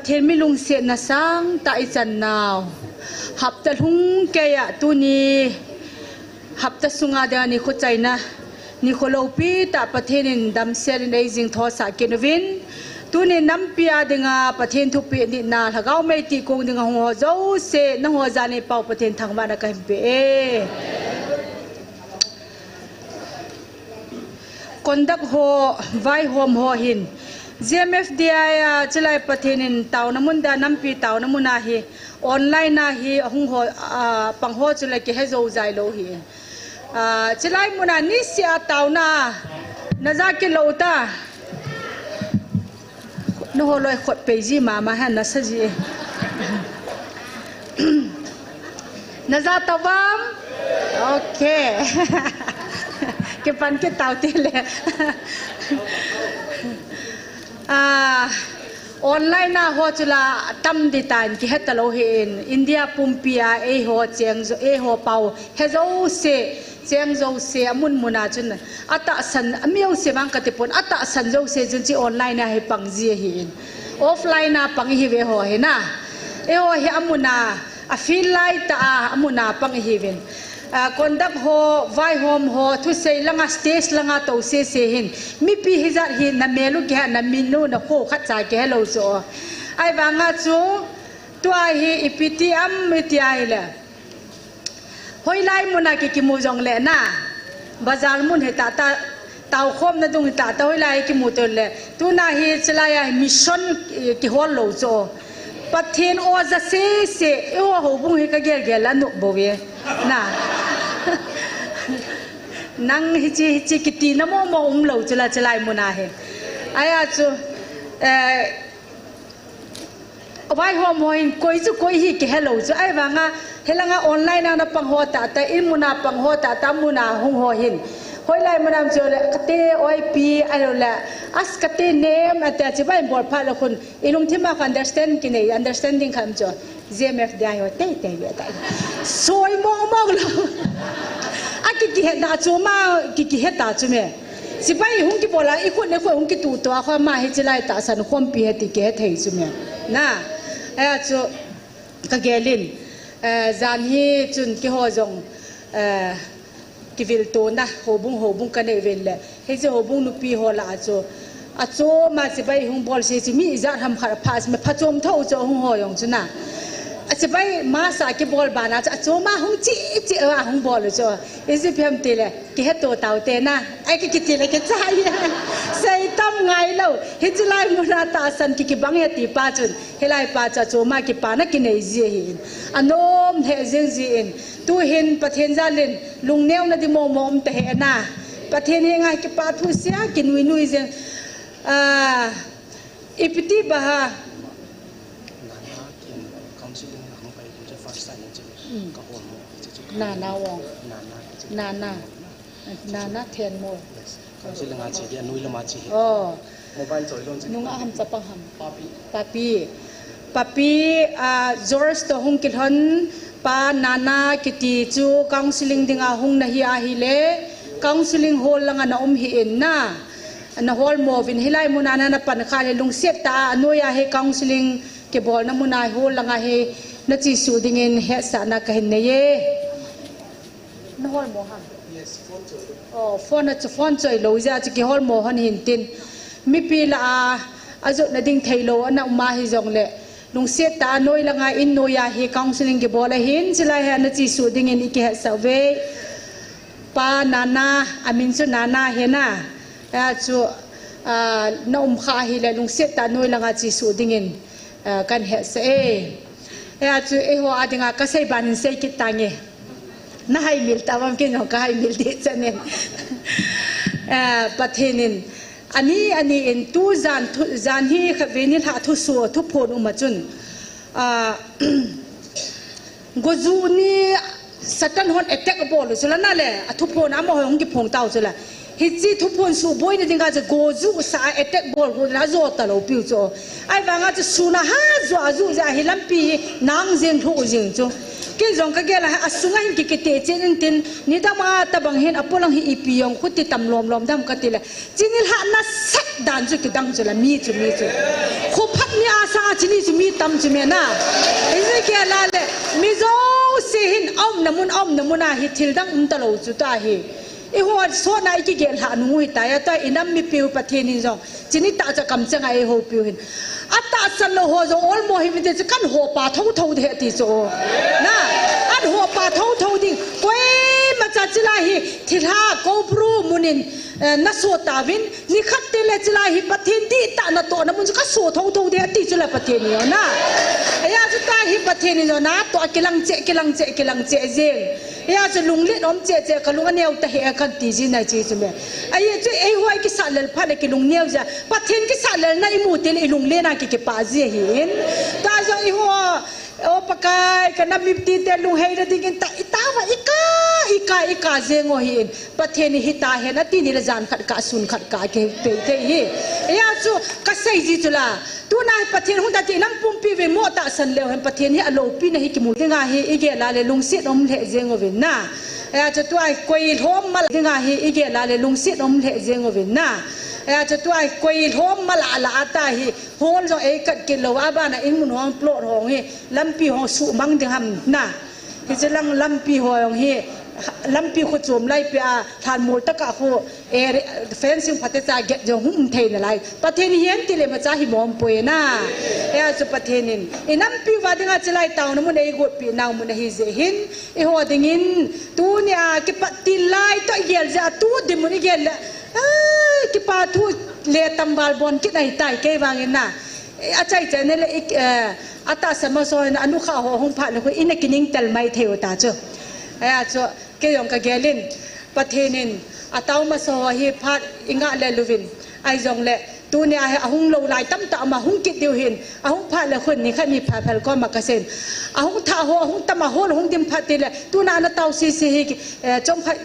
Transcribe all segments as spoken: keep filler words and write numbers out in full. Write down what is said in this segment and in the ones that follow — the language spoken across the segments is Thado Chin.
Pathen mi lungsetna sangtah ichan nau. Hapta lhung keiya tuni hapta sunga dinga nikho chaina, nikho loupi tah Pathen in damsel in eijing thosah kit uvin. Tuni nampi a dinga Pathen thupeh nitna Lhagao Meitei kong dinga hung ho jouse, nangho jani pau Pathen thangvahna kahin pe e. Conduct ho, vaihom ho hin, G M F D I a chulai Pathen in taona mun dia nampi taona mun ahi, online ahi, ahung ho, a, pang ho chulai kihe jou jai lou hi. A, chulai mun a niseh a taona, naja kilou ta. Nangho loi khut pei ji mama hen nasa ji. Naja tauvam? Okay. Kipan kit tau tile. Ah, online a ho chula tam di tan kihe talou hin India pumpi a eiho cheng jo, eiho pau he jouse, cheng jouse, amun mun a chun atahsan, ami jouse vang kati pon, atahsan jouse chun chi online a hi pang ji ahin. Offline a pang ihiuve ho hi na. Eiho hi amun a, a field lai tah a, amun a pang ihiuvin. A, conduct ho, vaihom ho, thusei langa, stage langa tou sese hin. Mipi hijat hi namel u kihe, namin u, nakho khatcha kihe lou chu. Ahivanga chu, tua hi ipi ti am iti ahile. Hoilai mun a ki kimu jongle na. Bazar mun hi tata, taokhomna dung hi tata, hoilai kimu tole. Tuna hi chulai a mission, eh, kihol lou chu. Pathen oja sese, eiho houbung hi kagel gel a nop bou ve. Na. Nang hichi, hichi kiti na momo umlou chula chulai mun a hi. Ahia chu, eh, vaihom ho hin koi chu koi hi kihe lou chu, ahivanga, hilanga online a na pang ho tah tah, in mun a pang ho tah tah, mun a hung ho hin. Hoilai mun am chu le, kate oi pi, ahilou le, as kate nem, ate chibai bol phat le khun, ilungthim a kha understand kinei, understanding kha am chu, G M F D I ho, tei tei ve tai. Soi mong mong lou. A ki kihe na chu ma, ki kihe ta chu me. Chibai hung kibol a, ikhut le khut hung kituh tuh a, kho ma hi chulai tahsan khompi he ti kihe thei chu me. Na, ahia chu kagel in, eh, jan hi chun keiho jong, eh, kiviltona houbung, houbung kanei uvin le. Hiche houbung nupi ho lah a chu, achom a chibai hung bol se chu mi ijat ham khat pha, phachom tho chu hung ho jong chu na. A chibai masa kibol bana chu achom a hung chi chi a hung bol chu. Iji phiam tile. Kihe to tau te na. Ai ki kiti le kichai. Sei tam ngai lou. Hichu lai mun a tahsan ki kibang e ti pa chun. Hilai pa chu achom a kipana kinei ji ahin. Anom he jing jin. Tu hin Pathen jal in lungneo na di momo um ta he na. Pathen henga kipa thu sia kinui nui jing. Ah, ipi ti ba ha. Nana kin counseling na hung pai kun first time chu. Mm. Ka hol mo chu. Nana wong. Nana. Nana. Nana Thenmol. Yes. Counseling a che dia noi lama che. Oh. Mobile choi lon che. Nunga ham chapang ham. Papi. Papi. Papi, ah, George to hung kilhon pa Nana kiti chu counseling dinga hung na hi ahile. Counseling hall langa na um hi in na. Na hol mo vin hilai mun a na na pan kha le lungset tah a noi a hi counseling kibolna mun a hall langa hi na chesuh dingin hetsahna kahin nei e. Na hol mo ham? Yes, phone choi lou. Oh, phone a chu, phone choi lou jeh a chu kihol mo hon hin tin. Mipi lah a, ajotna ding thei lou, ana um a hi jongle. Lungset tah a noi langa in noi a hi counseling kibol ahin, chulai hi ana chesuh dingin i kihetsah uve. Pa Nana, amin chu Nana hi na. A chu, ah, na um kha ahile lungset tah a noi langa chesuh dingin. Ah, kan hetsah e. Hia chu eiho a dinga ka sei ban in sei kit tange. Na haimil ta vam kin jong ka haimil ding chanin. Ah, Pathen in ani, ani in tu jan thu, jan hi kha veni lha thuso, thuphon um a chun. Ah, goju ni Satan hon attack abol u chula na le, athuphon amaho hung kiphong tau chula. Hiche thuphon suboina dinga chu goju sa a attack bol hu la jo talou piu chu. Ahivanga chu sun a ha jo a ju ja hi lampi hi nang jeng lhu jeng chu. Ken jong ka gel a, asunga hin ki kiti chen in tin, nidang a tabang hin apolang hi ipi jong khuti tam lom lom dam kati le. Chini lha nasat dan chu kidang chu la mi chu mi chu. Khuphat mi a Sa chini chu mi tam chu me na. Ezekiel a le, mi jouse hin aumna mun, aumna mun a hi thil dang um talou chu ta hi. Eiho sot na i kigel lhah nung u hi ta ya, tua i nam mipiu Pathen in jong. Chini tahcha kamcheng a eiho piu hin. Atahsan lou ho jong olmo hi mi te chu kan hopa thotho de ti chu. Na, an hopa thotho ding. Koima cha chilai hi thilha kobru mun in, eh, na so tauvin, nikhat te le chilai hi Pathen dihtah natohna mun chu ka so thotho de ti chu la Pathen in jong na. Eya chu ta hi Pathen in jong natoh a kilang cheh, kilang cheh, kilang cheh jeng. Eya chu lunglen um cheh cheh, ka lung aneo ta hi a kan ti ji nai chi chu me. Ahi chu eiho i kisah lel phat le kilung neo ja. Pathen kisah lelna i mu te le i lunglen a ki kipah ji ahin. Ta jong eiho, o Pakai, ka nam mipite lunghei na dingin ta, i tava i ka, i ka, i ka jeng u ahin. Pathen in hita hen ati ni le jan khat ka, sun khat ka, kei pei thei hi. Eya chu ka sei ji chu la. Tuna hi Pathen hung ta ti nam pumpi ve mo tahsan leu hen Pathen hi alopi na hi kimu dinga hi i gel a le lungset um lheh jeng uvin na. Eya chu tua koi lhom mal dinga hi i gel a le lungset um lheh jeng uvin na. Eya chu tua koi lhom mal a la ata hi hol jong ei kat kit lou a bana in mun hong plot hong hi lampi hong suhmang ding ham na. Hiche lang lampi ho jong hi, lampi khu chom lai pia, lhanmol taka khu, eh, fencing phatecha gate jong hung um thei nalai. Pathen hi hen ti le macha hi mom poi na. Eya chu Pathen in i nampi uva dinga chilai taona mun eigot pi nau mun ahi jeh hin, eiho dingin, tunia kipat til lai toh i gel jeh a tu di mun i gel le, ai, kipa thu le tamval bon kit ahi tai kei vangin na. Eh, achai chai ne le, eh, atahsa masa ho in anukha ho hung phat le khu in akining tel mai thei u ta chu. Eya chu, kei jong ka gel in, Pathen in atao masa ho hi phat i ngah le luvin. Ahi jong le, tunia hi ahung lou lai tamtah ama hung kit diu hin, ahung phat le khun nikhat ni pha phel koma ka sei in. Ahung thah ho, ahung tam a hol hung dim phat ti le, tuna ana tao sisi hi, eh, chomkhat,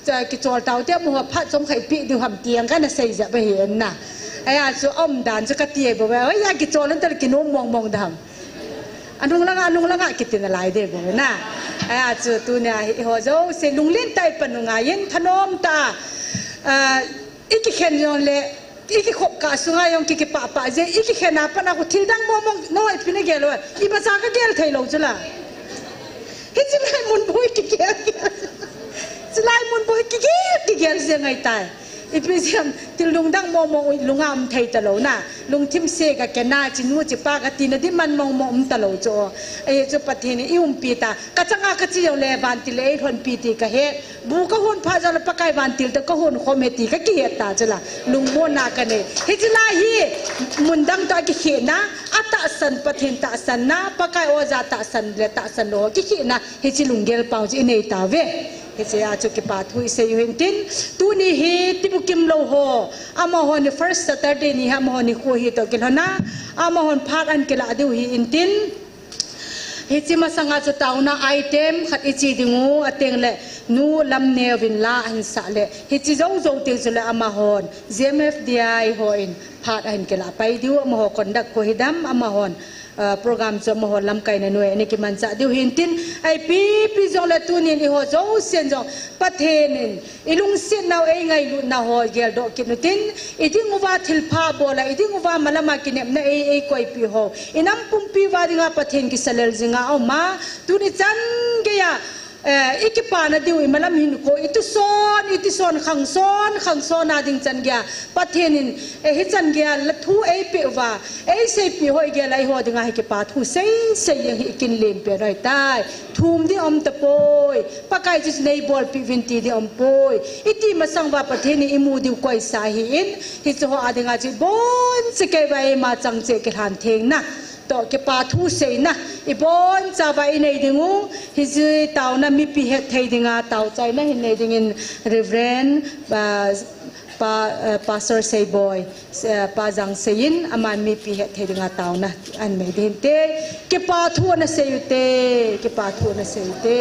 eh, kichol tau te amaho phat chomkhat i pi diu ham ti ang kana sei jep ahi en na. Eya chu aum dan chu ka ti e bou ve. Oi, ya kichol in tal kinom mong mong da ham. Anung langa, anung langa kiti nalai de bou ve na. Eya chu tunia hi eiho jouse lunglen tah i pan u ngai in thanom tah a, ah, i kikhen jong le, i kikhop kah sunga jong ki kipah pah jeh, i kikhen a pat a khu thil dang mong mong, no, i pi na gel u, i macha ka gel thei lou chu la. Hiche lai mun bou hi kigel, gel. Chulai mun bou hi kigel, kigel jeng ahi tai. Ipi jeh ham, thil lungdang mong mong u lunga um thei talou na. Lungthim se ka kena, chi nu chi pa ka tina di man mong mong um talou chu. Ahi chu Pathen in i umpi ta. Ka changa ka chi jong le vantil in ei lhonpi ti ka he. Bu ka hon phat jong le Pakai vantil toh ka hon khom e ti ka kihet ta chu la. Lungmonna ka nei. Hiche lai hi mun dang toh a kikhehna, atahsan Pathen tahsanna, Pakai oja tahsan le tahsan lou kikhehna. Hiche lunggel pau chu i nei tauve. Hiche a chu kipa thu i sei u hin tin. Tuni hi Tibukim lou ho. Amahon hi first Saturday ni hi amahon hi khu hi toh kilhona. Amahon phat ahin kilah diu hi in tin. Hiche masanga chu taona item khat i chi ding u, ateng le Nu Lamneo vin la ahin sah le. Hiche jou jou teng chu le amahon G M F D I ho in phat ahin kilah pai diu, amaho conduct khu hidam, amahon, ah, program chu amaho lamkaina noiya ana kimanchah diu hin tin, ipi pi jong le tunin eiho jousen jong Pathen in i lungsetnau, ei ngailutnau ho geldoh kit utin, i ding uva thilpha bol a, i ding uva malam a kinepna ei, ei koipi ho, i nam pumpi uva dinga Pathen kisa lel jinga aum a, tuni chan geiya, eh, i kipana diu, i malam hinkho, i tuson, i tuson, khangson, khangson a ding chan geiya, Pathen in, eh, hichan geiya la thu ei peh uva, ei seipeh ho i gel a eiho dinga hi kipa thu sei, sei jeng hi i kin len pen ahi tai. Thum ding um tapoi. Pakai chu nei bolpeh uvin ti ding um poi. I ti masang uva Pathen in i mu diu koisa ahi in. Hiche ho a dinga chu i boncha kei uva eima chang cheh kilhan thengna toh kipa thu seina i boncha uva i nei ding u. Hiche taona mipi hetthei dinga taochaina hin nei dingin Reverend, ah, Pa, eh, Pastor Seiboi, eh, Pa Jangsei in aman mipi hetthei dinga taona ahin nei ding hinte, kipa thu ana sei ute, kipa thu ana sei ute.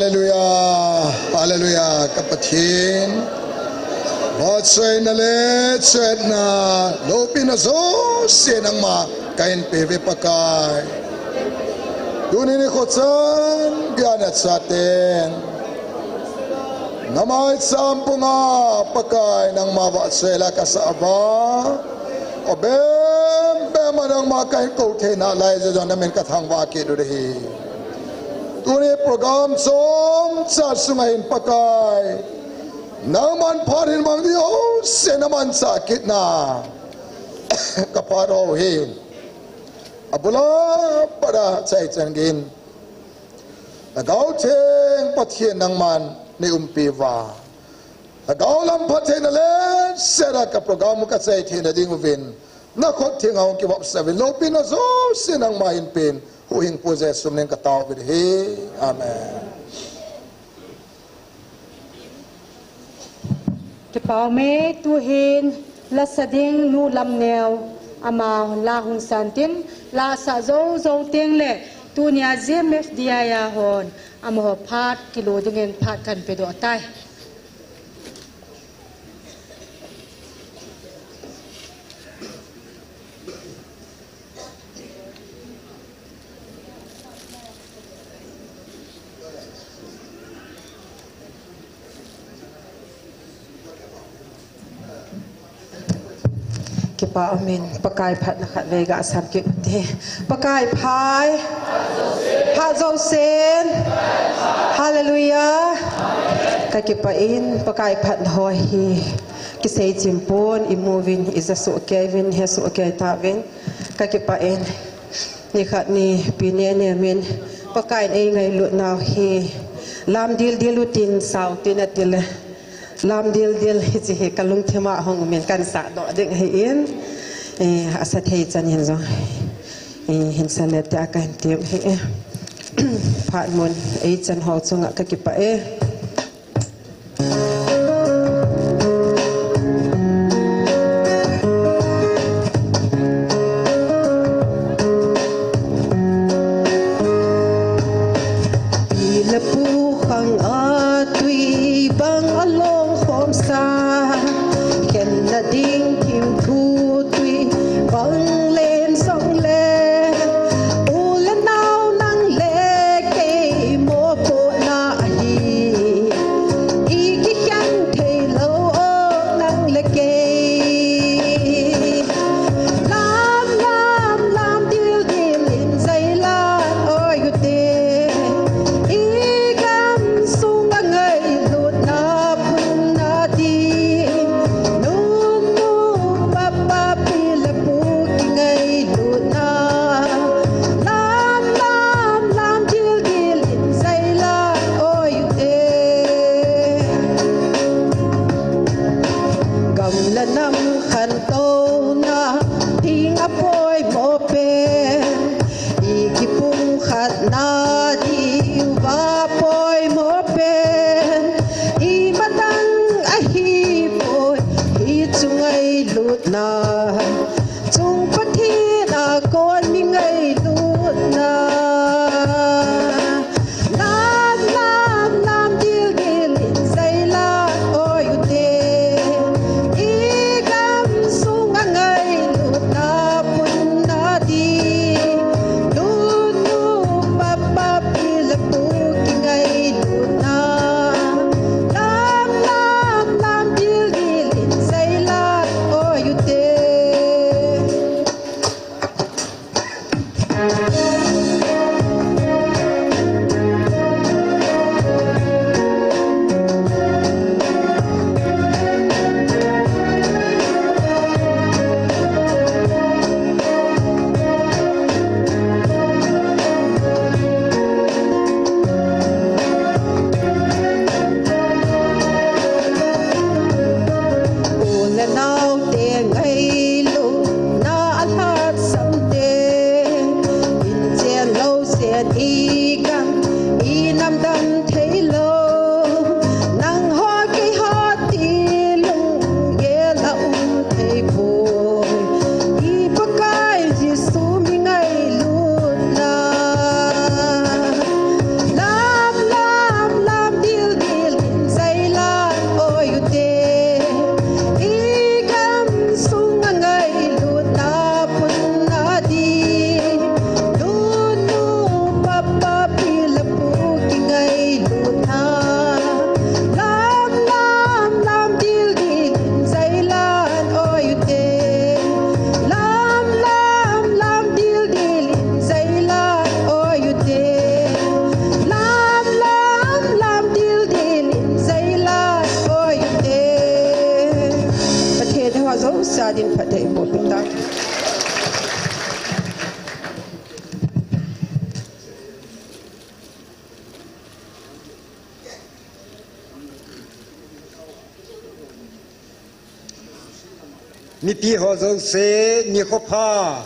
Hallelujah, hallelujah, ka Pathen. Vahchoina le chetna, loupina jouse nangma kahin pe uve Pakai. Tuni nikho chan geiya nachaten namai champunga Pakai nangma vahchoi la kasah uva. Abem bem a nangma kahin kou theina lai jeh jong namin kathangvah kit u ahi. Tuni program chomcha sunga hin Pakai, nangman phat hin mang ding jouse namanchah kitna kaphat u ahi. Abul a pat a chai chan geiyin Lhagao Theng Pathen nangman neiumpi uva, Lhagao lam phattheina le sera ka program u kachai theina ding uvin, nakhut thenga hung kivopsah uvin, loupina jouse nangma hinpen, Huhhingpu Jesu minin katao uvin ahi. Amen. Kipa ume, tuhin lasa ding Nu Lamneo, ama la hung san tin, la asah jou jou tengle, tunia G M F D I a hon amaho phat kilu dingin phat kahin pedoh tai. Kipa umin, Pakai phatna khatvei gasam kit ute. Pakai phat, phat jousen. Hallelujah. Kakipah in, Pakai phatna ho hi kisei chim pon, imu uvin, ija soh kei uvin, he soh kei tauvin. Kakipah in, nikhat ni Pi Nene min Pakaiyin eingailutnau hi lam dildil utin sao tin atile, lam dildil hiche hi kalungthima hung umin kahin sahdoh ding ahin, eh, asa thei chan hin jong, eh, hin sa le tia kahin tem ahi, eh. Phat mun eichan ho chunga kakipah e. Pi le pu khang a tui bang along khom sa, khenna ding thimthu tui bang len jongle, u le nao nang le kei mopohna ahi. Mipi ho jouse, nikho pha.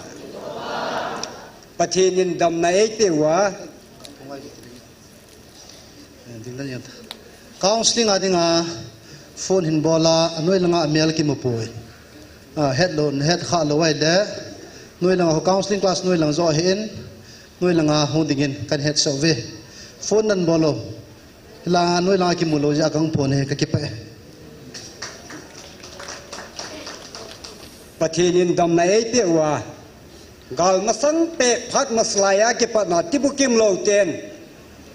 Pathen in damna eipeh uva. Counseling a dinga phone hin bol a, anoi langa amel kimu poi. Ah, het lou, het kha lou ahile, noi langa ho counseling class noi lang jo ahin, noi langa hung dingin kahin hetsah uve. Phone nan bol lou. Hilanga noi langa kimu lou jeh a kahung phone e, kakipah e. Pathen in damna eipeh uva. Gal masang peh phat masalai a kipatna tibukim lou ten,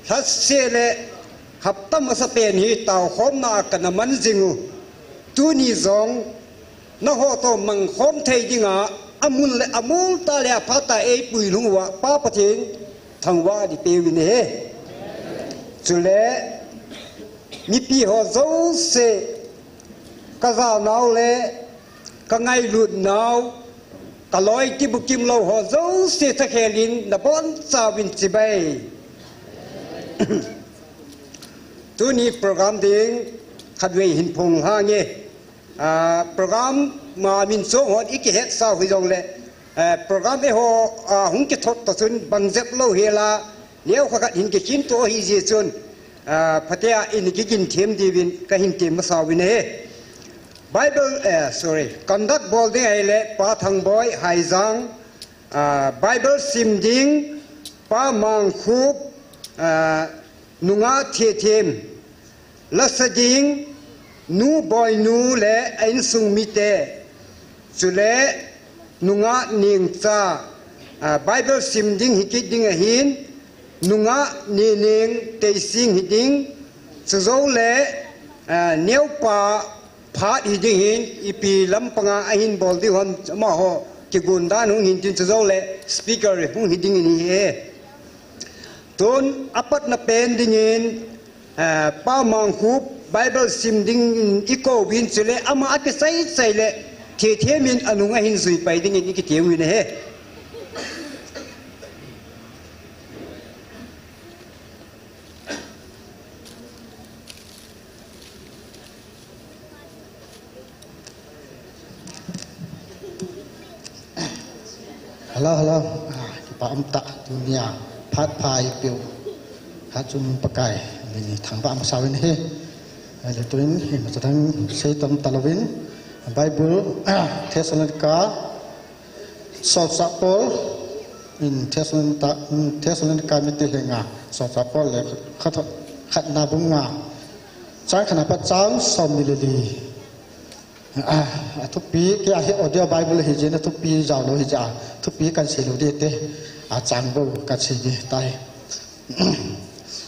lhatseh le hapta masapen hi taokhomna a kana man jing u. Tuni jong nangho toh mangkhom thei dinga amun le amol tah le aphat tah a eipui lhung uva Pa Pathen thangvah ding peh uvin ahi. Chule mipi ho jouse, kajanau le kangailutnau, kaloi tibukim lou ho jouse thakhel in nabonchauvin chibai. Tuni program ding khatvei hin phong lhange. Ah, program a min chong hon ikihetsah u hijongle, eh, program eiho, ah, hung kithot toh chun bang jep lou hela, neokha khat hin kikhin to ahijeh chun, ah, phatea in kigin them diuvin kahin tem masa uvin ahi. Bible, eh, sorry, conduct bol ding ahile Pa Thangboi Haijang, ah, Bible sim ding Pa Mangkhup, ah, nungah Thethem, lasa ding Nu Boinu le a insung mite, chule nungah Nengcha, ah, Bible sim ding hikit ding ahin, nungah Neneng Teising hiding, chujou le, ah, neopa Phat hiding hin, ipi lampanga ahin bol diu ham, amaho kigon dan hung hintin chujou le speaker hung hiding in ahi. Tun apatna pen dingin, eh, Pa Mangkhup Bible sim dingin ikouvin chule ama akichai chai le Thethem in anung ahin jui pai dingin ikitiuvin ahi. Hello, hello. Ah, kipa um tah tunia phat pha eipeu. Khat chun Pakai min thangvah masa uvin ahi. Ahile tuin imacha dang seitam talouvin Bible, ah, Thessalonica Solchah Paul in Thessalonica, Thessalonica mite henga Solchah Paul lekha khat, khatna bung nga, chang khatna pat chang somni le li. Ah, athupi, kei a hi audio Bible hijeh in athupi jaolou hijeh a, thupi kahin seilou ding te, achang bou kahin sei ding tai.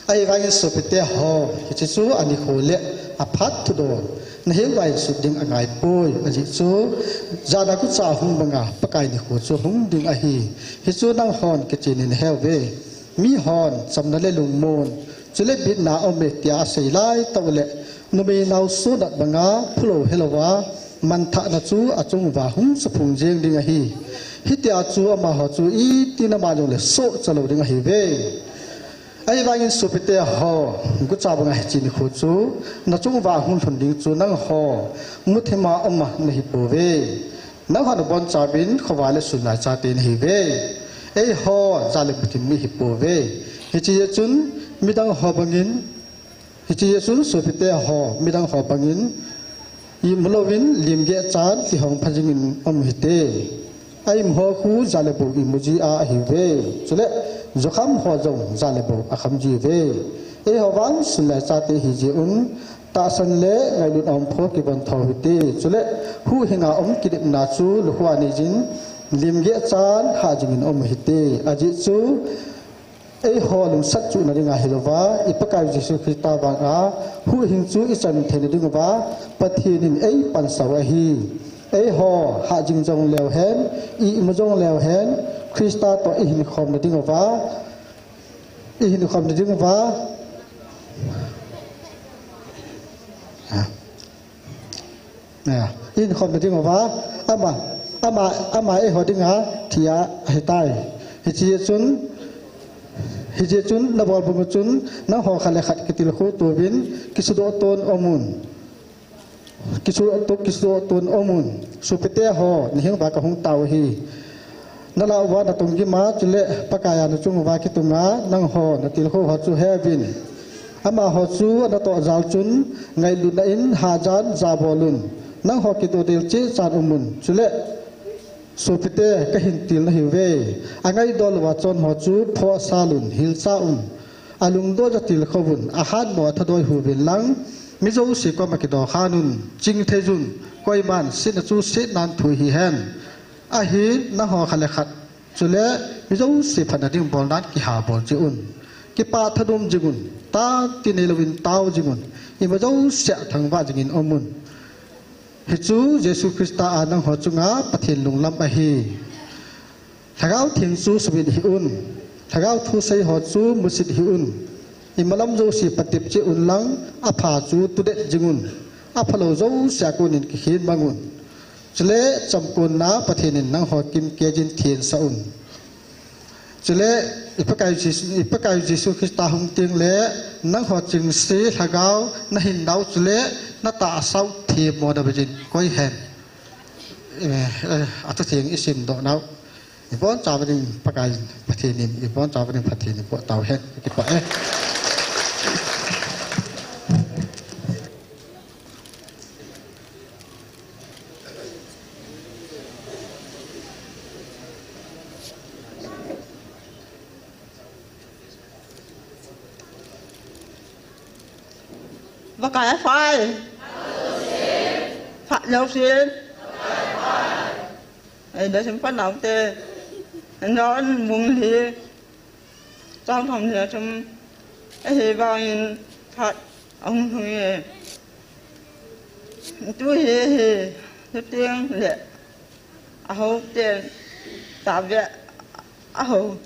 Ahivangin sopite ho, hiche chu anikho le aphat thudol, naheu uva insut ding angaipoi, ajeh chu, jana gucha ahung banga, Pakai nikho chu hung ding ahi, hichu nanghon kichen in naheuve. Mihon, chamna le lungmon, chule bitna aume tia asei laitah u le, numei nao sonat banga, phulou helouva, manthahna chu achung uva hung suphung jeng ding ahi. Hitia chu amaho chu itin ama jongle sohcha lou ding ahiuve. Ahivangin sopite ho, gucha banga hiche nikho chu, nachung uva hung lhun ding chu nangho muthima uma nahipouve. Nanghon abonchauvin khovah le sunlai chate nahiuve. Eiho jat le muthim mi ahipouve. Hiche jeh chun midang ho bangin, hiche jeh chun sopite ho, midang ho bangin imu louvin limgeh chan lhihong pha jingin um uhite. A-im ho khu jat le bou imu ji a ahiuve. Chule jukham ho jong jat le bou akham jiuve. Eiho vang sunlai chate hijeh un tahsan le ngailut a um pho kivon tho uhite. Chule huhhinga um kinepna chu lukhuh a neijin limgeh chan hah jingin um uhite. Ajeh chu eiho lungsat chuhna dinga hilouva, i Pakai Jesu Christa vanga huhhing chu ichan theina dinguva Pathen in eipansah u ahi. Eiho hah jing jongleu hen, imu jongleu hen, Christa toh ihinkhomna dinguva, ihinkhomna dinguva, ah, ihinkhomna dinguva, ama, ama, ama eiho dinga thi ahitai. Hiche jeh chun, hiche jeh chun nabol bung u chun nangho khat le khat kitilkhou touvin kisudoh ton umun. Kisu tu kisu tun omun. Supite ho, nihing va kahung tau hi. Nala uva natong gima, chule Pakai a nachung uva kitunga, nangho, natilkhou ho chu heuvin. Amaho chu, natoh jal chun, ngailutna in, hajan, jabolun. Nangho kidodel cheh chan umun. Chule, Supite kahin til nahiuve. Angaidol uva chon ho chu phohsalun, hilchaun. Alungdon a tilkhouvun, ahatmo a thadoi huvin lang, mi jouse koma kidokhanun, chingtheijun, koiman, sitna chu sitnan thu hihen. Ahin, nangho khat le khat. Chule, mi jouse phatna ding bolnan kihabol cheh un. Kipah thanom jingun, tati neilouvin tao jingun. Ima jouse a thangvah jingin umun. Hichu Jesu Christa a nangho chunga Pathen lunglam ahi. Lhagao Theng chu subit hih un. Lhagao thusei ho chu musit hih un. Imalam jouse patep cheh un lang, apha chu tudet jingun. Aphalou jouse a konin kikhen mangun. Chule chamkonna Pathen in nangho kimkejin thensah un. Chule, i Pakai Jesu, i Pakai Jesu Christa hung tengle, nangho chingse lhagao, nahin nau chule, natahsau themmo nabijin, koihen. Eh, eh, athutheng isim doh nau. Ibonchauva ding Pakai Pathen in, ibonchauva ding Pathen in po tauhen. Kipah e. Pakai aphai. Phat jousen. Ei, da sim phat nau te. Non mung hi. Chang thom hi a chom, ahivangin phat ahung lhung e. Tu hi, hi, tu teng le, aho ten, ta ve, aho,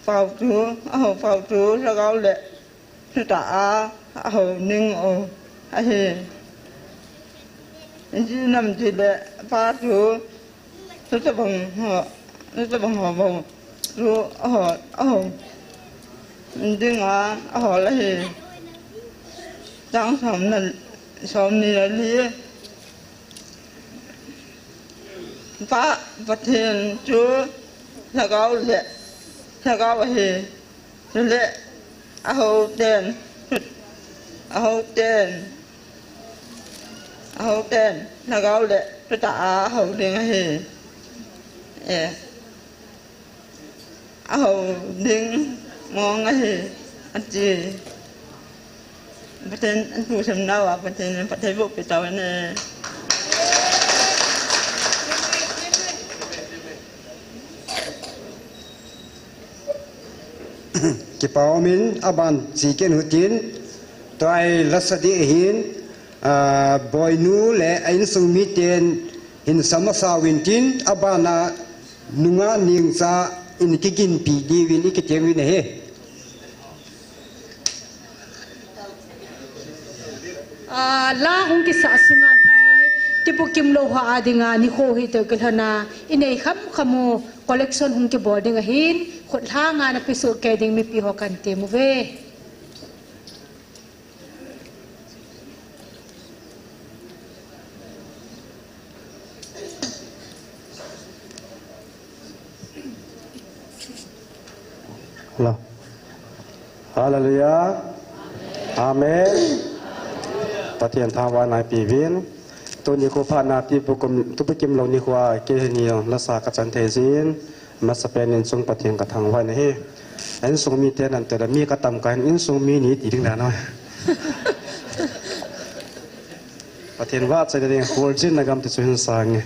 pau tu, aho, pau tu, lhagao le, tu ta a, aho, ning o, ahi. Inji nam ti le, pa tu, Tutabang ho, tutabang ho bou. Tu aho, aho. Dinga, aho lahi. Chang som na, som ni lahi. Pa, Pathen chu, lhagao le, lhagao ahi. Chule, aho ten, aho ten, aho ten, lhagao le, tuta a aho ding ahi. Eh, aho ding mong ahi, ati. Pathen, an pu sem nau a, Pathen, Pathen bo pe tau ne. Kipa umin aban chiken hutin, tua hi lasa ding ahin, ah, boinu le a insung miten hin sa masa uvin tin, abana nungah nengcha in kiginpi diuvin i kiti uvin ahi. Ah, la hung kisah sunga hi, Tipu Kimlou ho a dinga nikho hi toh kilhona, inei kham kham u, collection hung kibol ding ahin, khut lhanga na pisu kei ding mipi ho kan tem uve. Hello. Hallelujah. Amen. Pathen thangvahna peuvin. Tuni nikho phatna Tipu Kim, Tipu Kimlou nikho a keini lasa kachan thei jin. Masapen in insung Pathen kathangvah in ahi. Insung miten an tile mi katam kahin insung mi ni ti ding dan o. Pathen vahchoi ding, kholjinna gam ti chu hin sang e.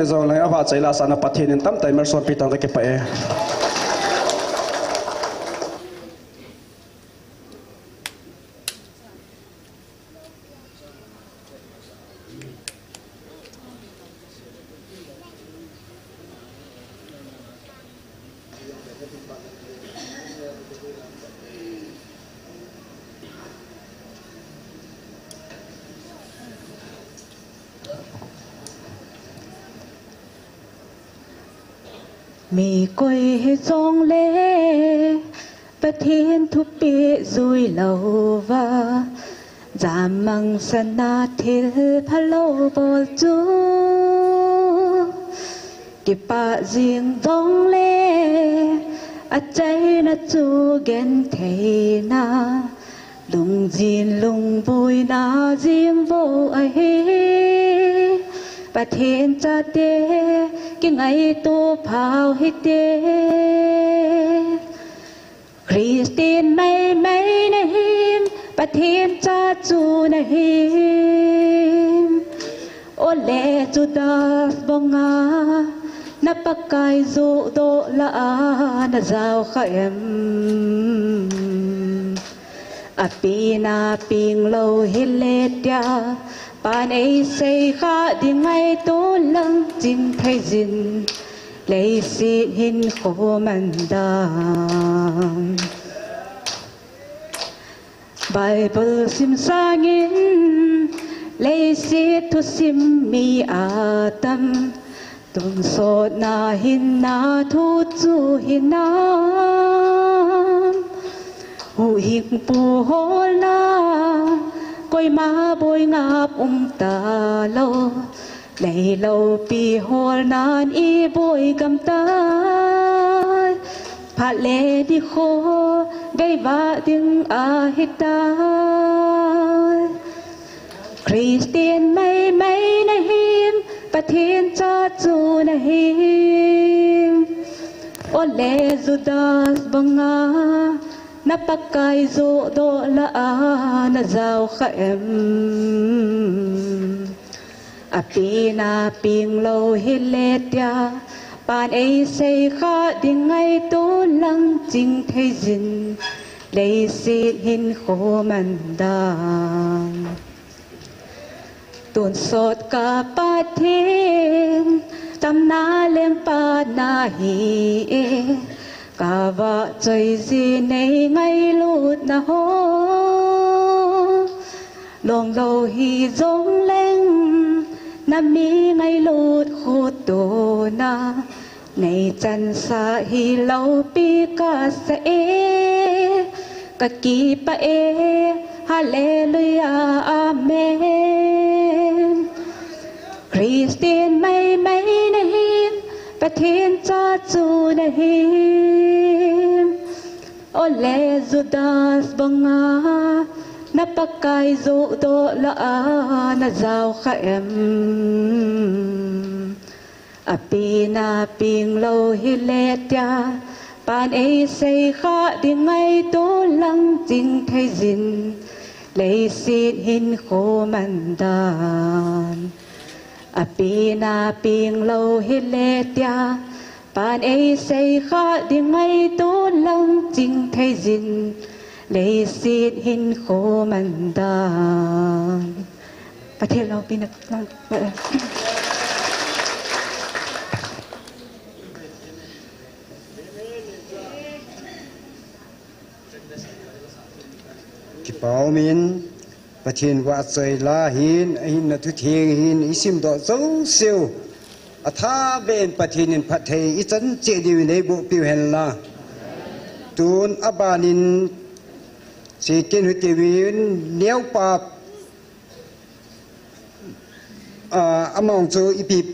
Jong lang a vahchoi la sahna Pathen in tamtah in malsompi tang, kakipah e. Mi koi hijongle Pathen thupeh jui louva, jammang sana thil phalou bol chu kipah jing jongle, achaina chu gentheina, lungjin lungboina jing bou ahi. Pathen chate, kingaito phau hite. Christian maimai nahim, Pathen cha chu nahim. Ole Judas banga, na Pakai johdoh lah a najao kha em? Api na peng lou hile tia, pan eisei kha ding ngaito lang chingthei jin, leiset hinkho man dan. Bible sim sangin, leiset thusim mi atam, tonsotna hinna thu chu hinam. Huhhingpu holna, koima boi ngap um talou. Leiloupi holnan iboi gam tai. Phat le nikho, gei vah ding ahitai. Christian maimai nahim, Pathen cha chu nahim. Ole Judas banga, na Pakai johdoh lah a najao kha em? Api na peng lou hile tia, pan eisei kha ding ngaito lang chingthei jin, leiset hinkho man dan. Tonsot ka Pathen, tamna lengpa nahi e, ka vahchoi ji nei ngailutna ho. Long lou hijongleng, na mi ngailut khutona, nei chansah hi loupi kasa e, kakipah e, Hallelujah, Amen. Christian maimai nahim, Pathen cha chu nahim. Ole Judas banga, na Pakai johdoh lah a najao kha em? Api na peng lou hile tia, pan eisei kha ding ngaito lang chingthei jin, leiset hinkho man dan. Api na peng lou hile tia, pan eisei kha ding ngaito lang chingthei jin, leiset hinkho man dan. Pathen loupina lang. Kipah umin, Pathen vahchoi la hin, ahinna thutheng hin, isimdoh jouseu, athaben Pathen in phatthei ichan cheh diuvin eiboh piu hen la. Tun abanin, sikin hutiuvin, neopa, ah, among chu ipi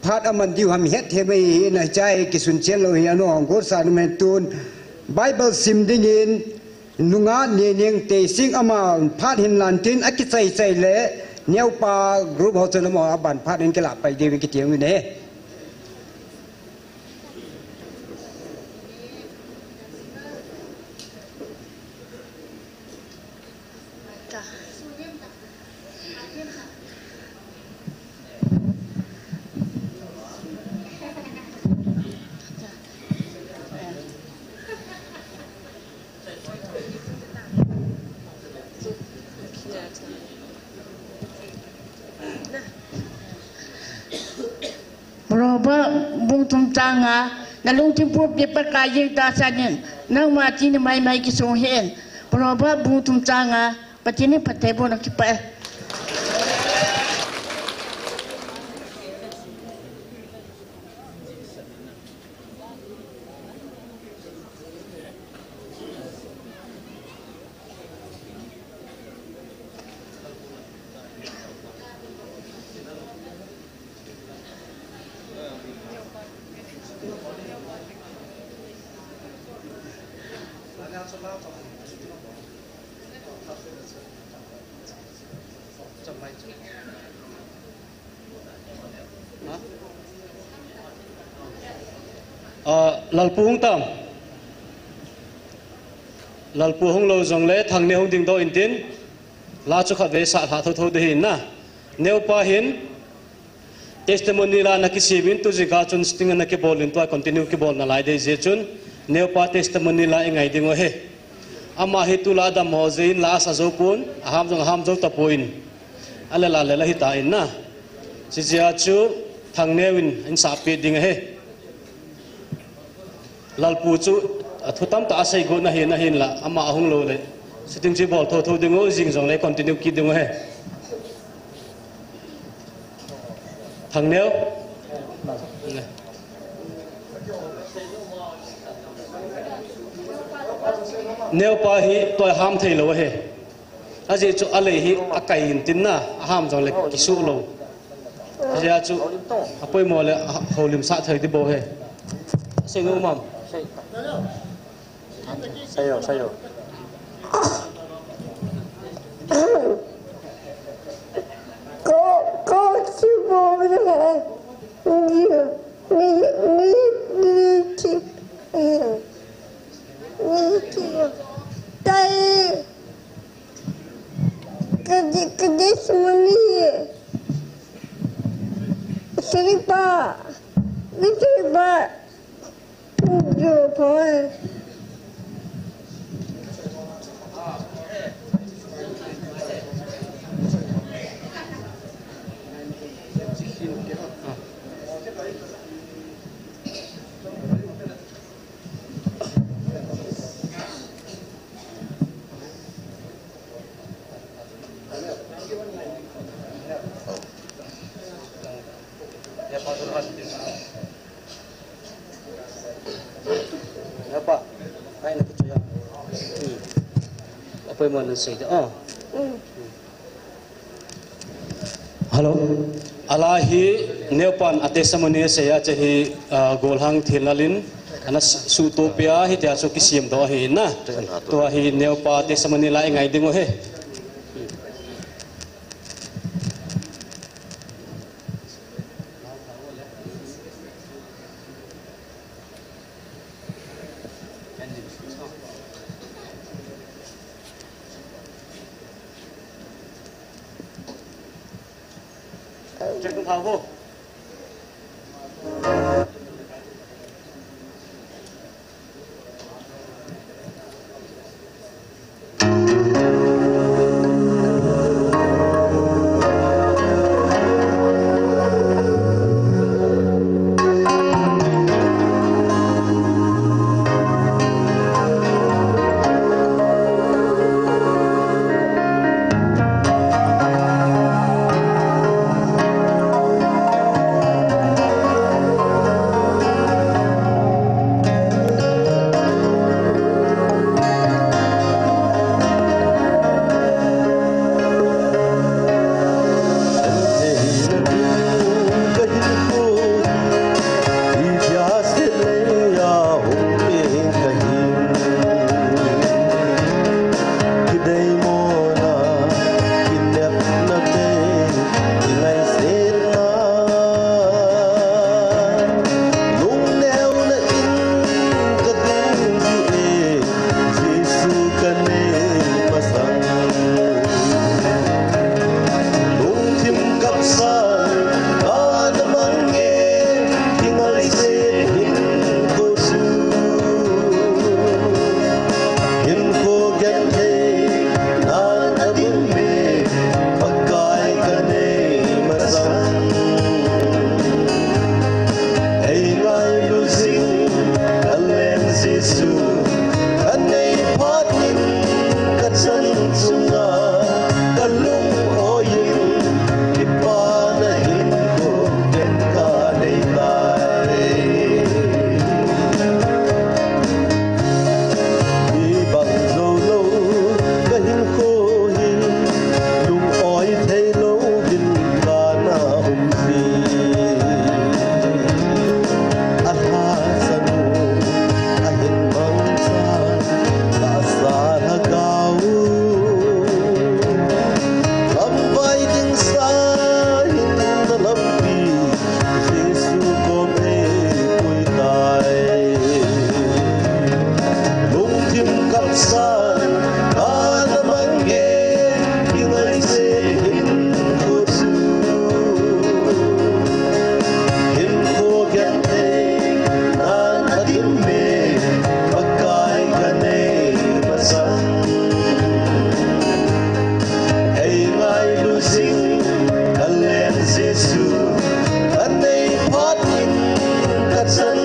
phat aman diu ham hethem ahi, hichea kisun chen lou hi, ano hung gosa nu men tun Bible sim dingin, nungah Neneng Teising ama phat hin lantin akichai chai le, neopa group ho chun amaho aban phat hin kila pai diuvin kiti uvin ahi. Bung thum chang nga, nalungthim pupi Pakai jeng tahsan in, nangma chini maimai kisong hen. Proverb bung thum chang nga, Pathen in phatthei boh in akipah e. Ha? Ah, Lalpu hung tam. Lalpu hung lou jongle Thangneo hung dingdoh intin. La chu khatvei sah lha thotho ding ahi na. Neopa hin testimony la ana kisem in, tu jingkah chun sting ana kibol in, tua continue kibol nalai ding jeh chun, Neopa testimony la ingai ding u ahi. Ama hi tulai adam ho jeh in la asa jou pon, aham jong aham jou tapon. Alela lela hita in na. Hijeh a chu Thangneo in einsahpeh ding ahi. Lalpu chu athu tamtah asei got na hin, ahinla ama ahung lou le, sitting chu bol thotho ding u, jing jongle continue kit ding u ahi. Thangneo. Neopa hi tua ham thei lou ahi. Ajeh chu alei hi akai intin na, aham jongle kisuh lou. Ajeh chu apoimo le ahoulim sah thei ding bou ahi. Sei ngu mam. Sei o, sei o. Ko, ko, chu bou le. Ni, ni, ni, ni, chi. Ni, chi. Tai. Kadi, kadi semani. Seripa. Ni seripa. Yo, boy. Yapa, ngai na kichu ya. Hmm. Apoimo na sei de. Oh. Hello. Ala hi Neopan a testimony asei a, hiche hi, ah, Golhang Thinlal in ana suhtoh peh a, hitia chu kisemdoh ahi na. Tua hi Neopa testimony la ingai ding u ahi.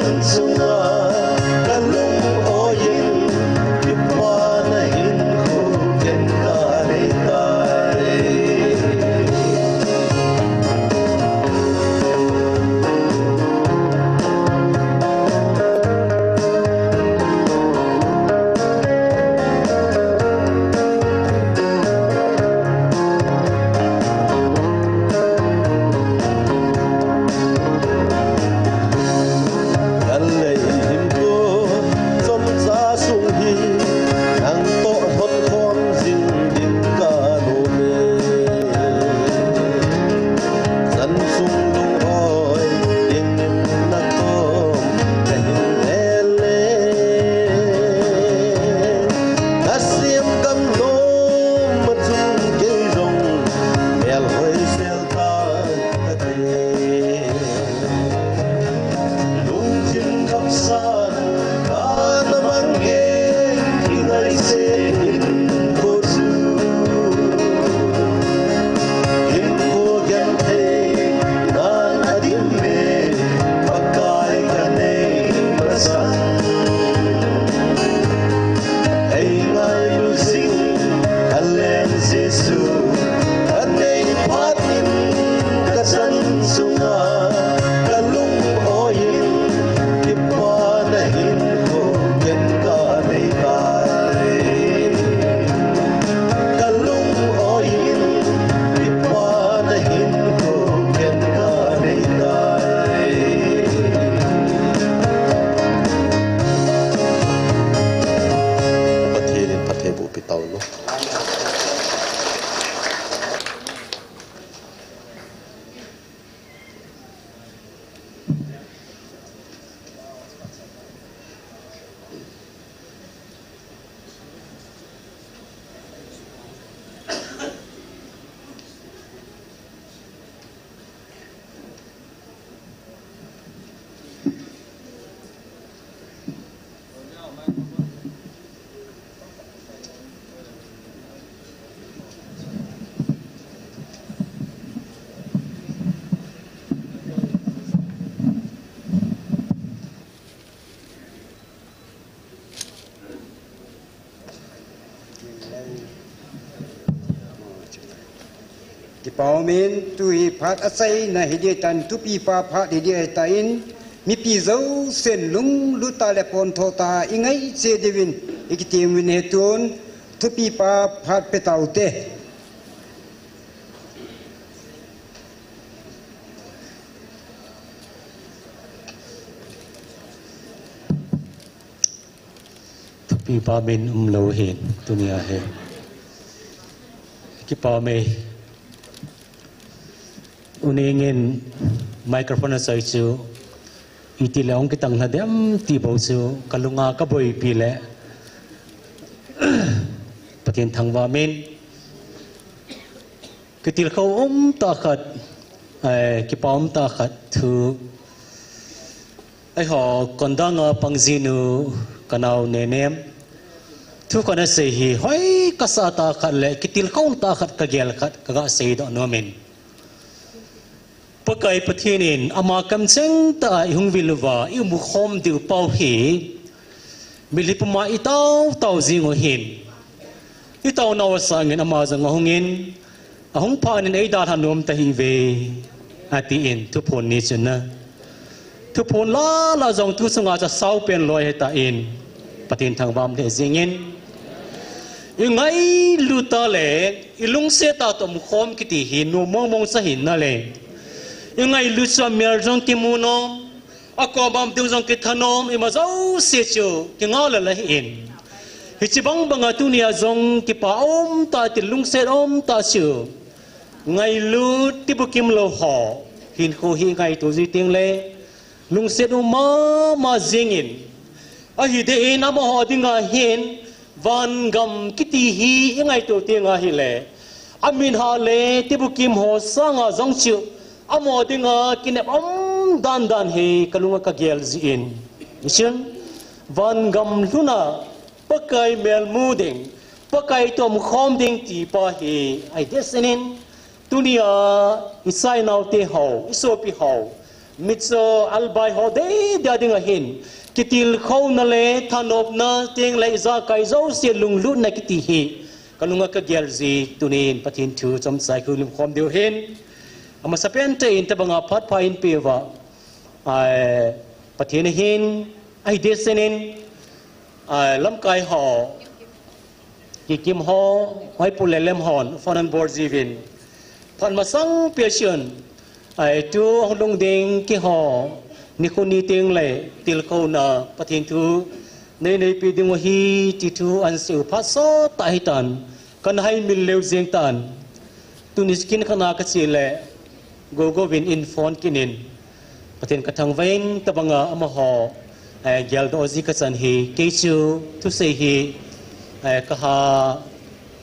Sunga kalung oin, kipana hinkho ken kanei tai. Kalei hinkho chomcha sung hi, nang toh lhon khom jing ding kanom e. Chan sung lung hoi dingin nakom kahin lele. Nasem kan nom machun kei jong melhoi sel tan kate. Lungthim khapsan kana mang e, kingaise hinkho chu. Hinkho genthei nan adim e, Pakai kanei masang. Ei ngailu jing, kalen Jesu, kanei phat in kachan sunga, kalung oin, kipana hinkho ken kanei tai. Kalung oin, kipana hinkho ken kanei tai. Pathen in phatthei boh pi tau nu. Kipa umin, tu hi phat achaina hiding tan, thupipa phat hiding tan, mipi jousen lunglut tah le pontho tah a ingaiche diuvin ikitem uvin ahi. Tun thupipa phat pe taute. Thupipa min umlou hin, tunia hi. Kipa ume. U Neng in microphone asei chu, iti le hung kitang lha dem ti bou chu, kalunga kaboipi le. Pathen thangvah umin. Kitilkhou umtah khat, eh, kipa umtah khat thu. Eiho, Kondang a pang jinu kanao Nenem. Thu kana sei hi, hoi kasah tah khat le, kitilkhou tah khat kagel khat, kaga seidoh nomin. Pakai Pathen in ama kamcheng tah a ihung vil uva, i umkhom diu pau hi, mitlhi puma itao tao jing u hin. Itao nau sangin ama jong ahungin, ahung phat in eidalha nom tahih uve, atin, thuphon ni chun na. Thuphon lala jong thu sunga chu asao pen loi ahitan, Pathen thangvah um lheh jingin. Ingailut tah le, ilungset tah a umkhom kiti hi, nom mong mong sa hina le. Ingailut chu amel jong kimu nom, akom a um ding jong kitha nom, ima jouse chu, kingailou ahin. Hiche bang banga tunia jong kipa umtah, ti lungset umtah chu. Ngailut tibukim lou ho, hinkho hi ngaito ji teng le. Lungset um mama jingin, ahi deh in amaho dinga hin, vangam kiti hi ingaito teng ahile, amin hah le tibukim ho sanga jong chu, amaho dinga kinep um dan dan hi kalunga kagel jin. Hichun, vangam lhuna, Pakai mel mu ding, Pakai toh umkhom ding ti pa hi, ahi deh jengin, tunia, i chainaote ho, i sopi ho, Mitcho Albai ho deidei a ding ahin, kitilkhouna le thanopna teng le ijakai jouse lunglutna kiti hi kalunga kagel ji tunin Pathen thu chomcha ikihoulim khom diu ahin. Amasapen tah in tabanga phat pha eipeh uva, ai, Pathen ahin, ahi desenin, ai, lamkai ho, Kikim ho, Hoipu le Lem hon, phone an bol jiuvin. Phat masang pia chun, ai, tu hung lhung ding keiho, nikho ni teng le, tilkhouna, Pathen thu, nei neipi diu ahi, ti thu ahin seiyu phat sot tah ahitan, kana haimil lheh jeng tan. Tuni kin kana kache le, Gogo vin in phone kinin, Pathen kathangvah in tabanga amaho, eh, geldoh ji kachan hi, kei chu thusei hi, eh, kaha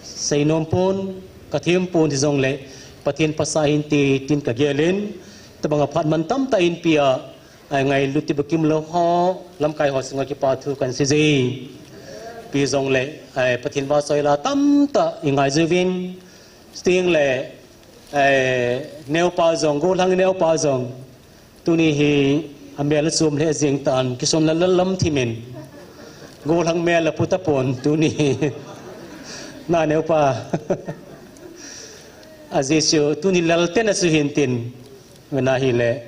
seinom pon, kathem pon hijongle, Pathen phatcha hinte tin kagelin, tabanga phat mantam tah eipeh a, eh, ngailut tibukim lou ho, lamkai ho chunga kipa thu kahin sei ji. Ipi jongle, eh, Pathen vahchoila tamtah ingai jiuvin, chuteng le, eh, neopa jong, Golhang neopa jong, tuni hi amel achom lheh jeng tan, kison lal lal lam thimin, Golhang mel apu tapon, tuni hi, na neopa, ajeh chu, tuni lal tena chu hintin, vena hile,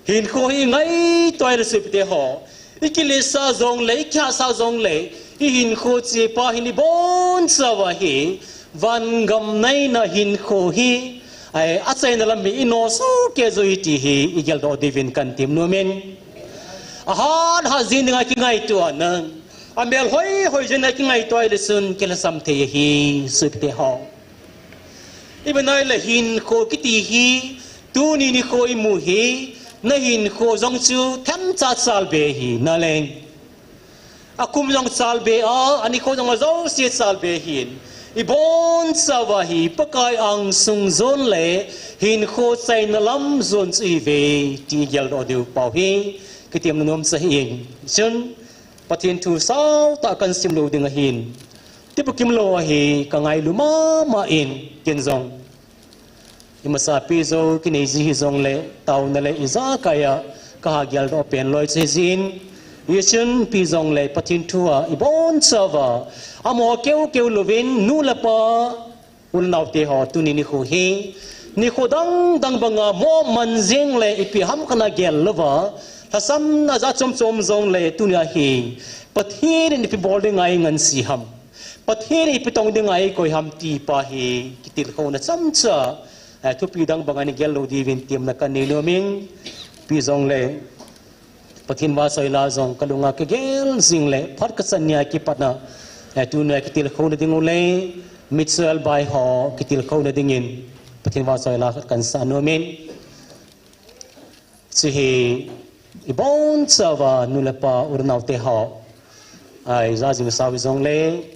hinkho hi ngaito le sopite ho, ikiletsah jongle, ikihahsah jongle, ihinkho chepa hin ibonchauva hi, vangam naina hinkho hi, ai, achaina lam hi inoh sohkei joi ti hi, igeldoh diuvin kahin temnom in. Ahat hat jing dinga kingaito a, amel hoi hoi jing dinga kingaito le chun kilhasam thei ahi, sopite ho. Ipi nahile hinkho kiti hi, tuni nikho imu hi, nahinkho jong chu themcha chalbe ahi, naleng. Akum jong chalbe a, anikho jong ajouse chalbe ahin. Ibonchauva hi, Pakai angsung jon le, hinkho chaina lam jon chu ihiuve, ti geldoh diu pau hi, kitemna nomcha ahin. Chun, Pathen thu saotah kahin simlou ding ahin. Tibukim lou ahi, kangailu mama in, ken jong. Imasapen jou kinei ji hijongle, taona le ijakai a, kaha geldoh pen loi chu hijin. Hijeh chun ipi jongle, Pathen thua, ibonchauva, amaho keukeu louvin, nu le pa, u le naote ho, tuni nikho hi, nikho dang dang banga moh man jeng le ipi ham kana gel louva, lhasamna jat chom chom jongle tunia hi, Pathen in ipi bol dinga eingansei ham, Pathen in ipi tong dinga eikoi ham ti pa hi, kitilkhouna chomcha, eh, thupi dang banga neigel lou diuvin temna kanei nom in, ipi jongle, Pathen vahchoila jong kalunga kagel jing le, phat kachan nia kipatna, eh, tunia kitilkhouna ding u le, Mitchell bai ho kitilkhouna dingin, Pathen vahchoila khat kahin sa nom in. Chu hi, ibonchauva nu le pa u le naote ho, ai, ja jing sau jongle.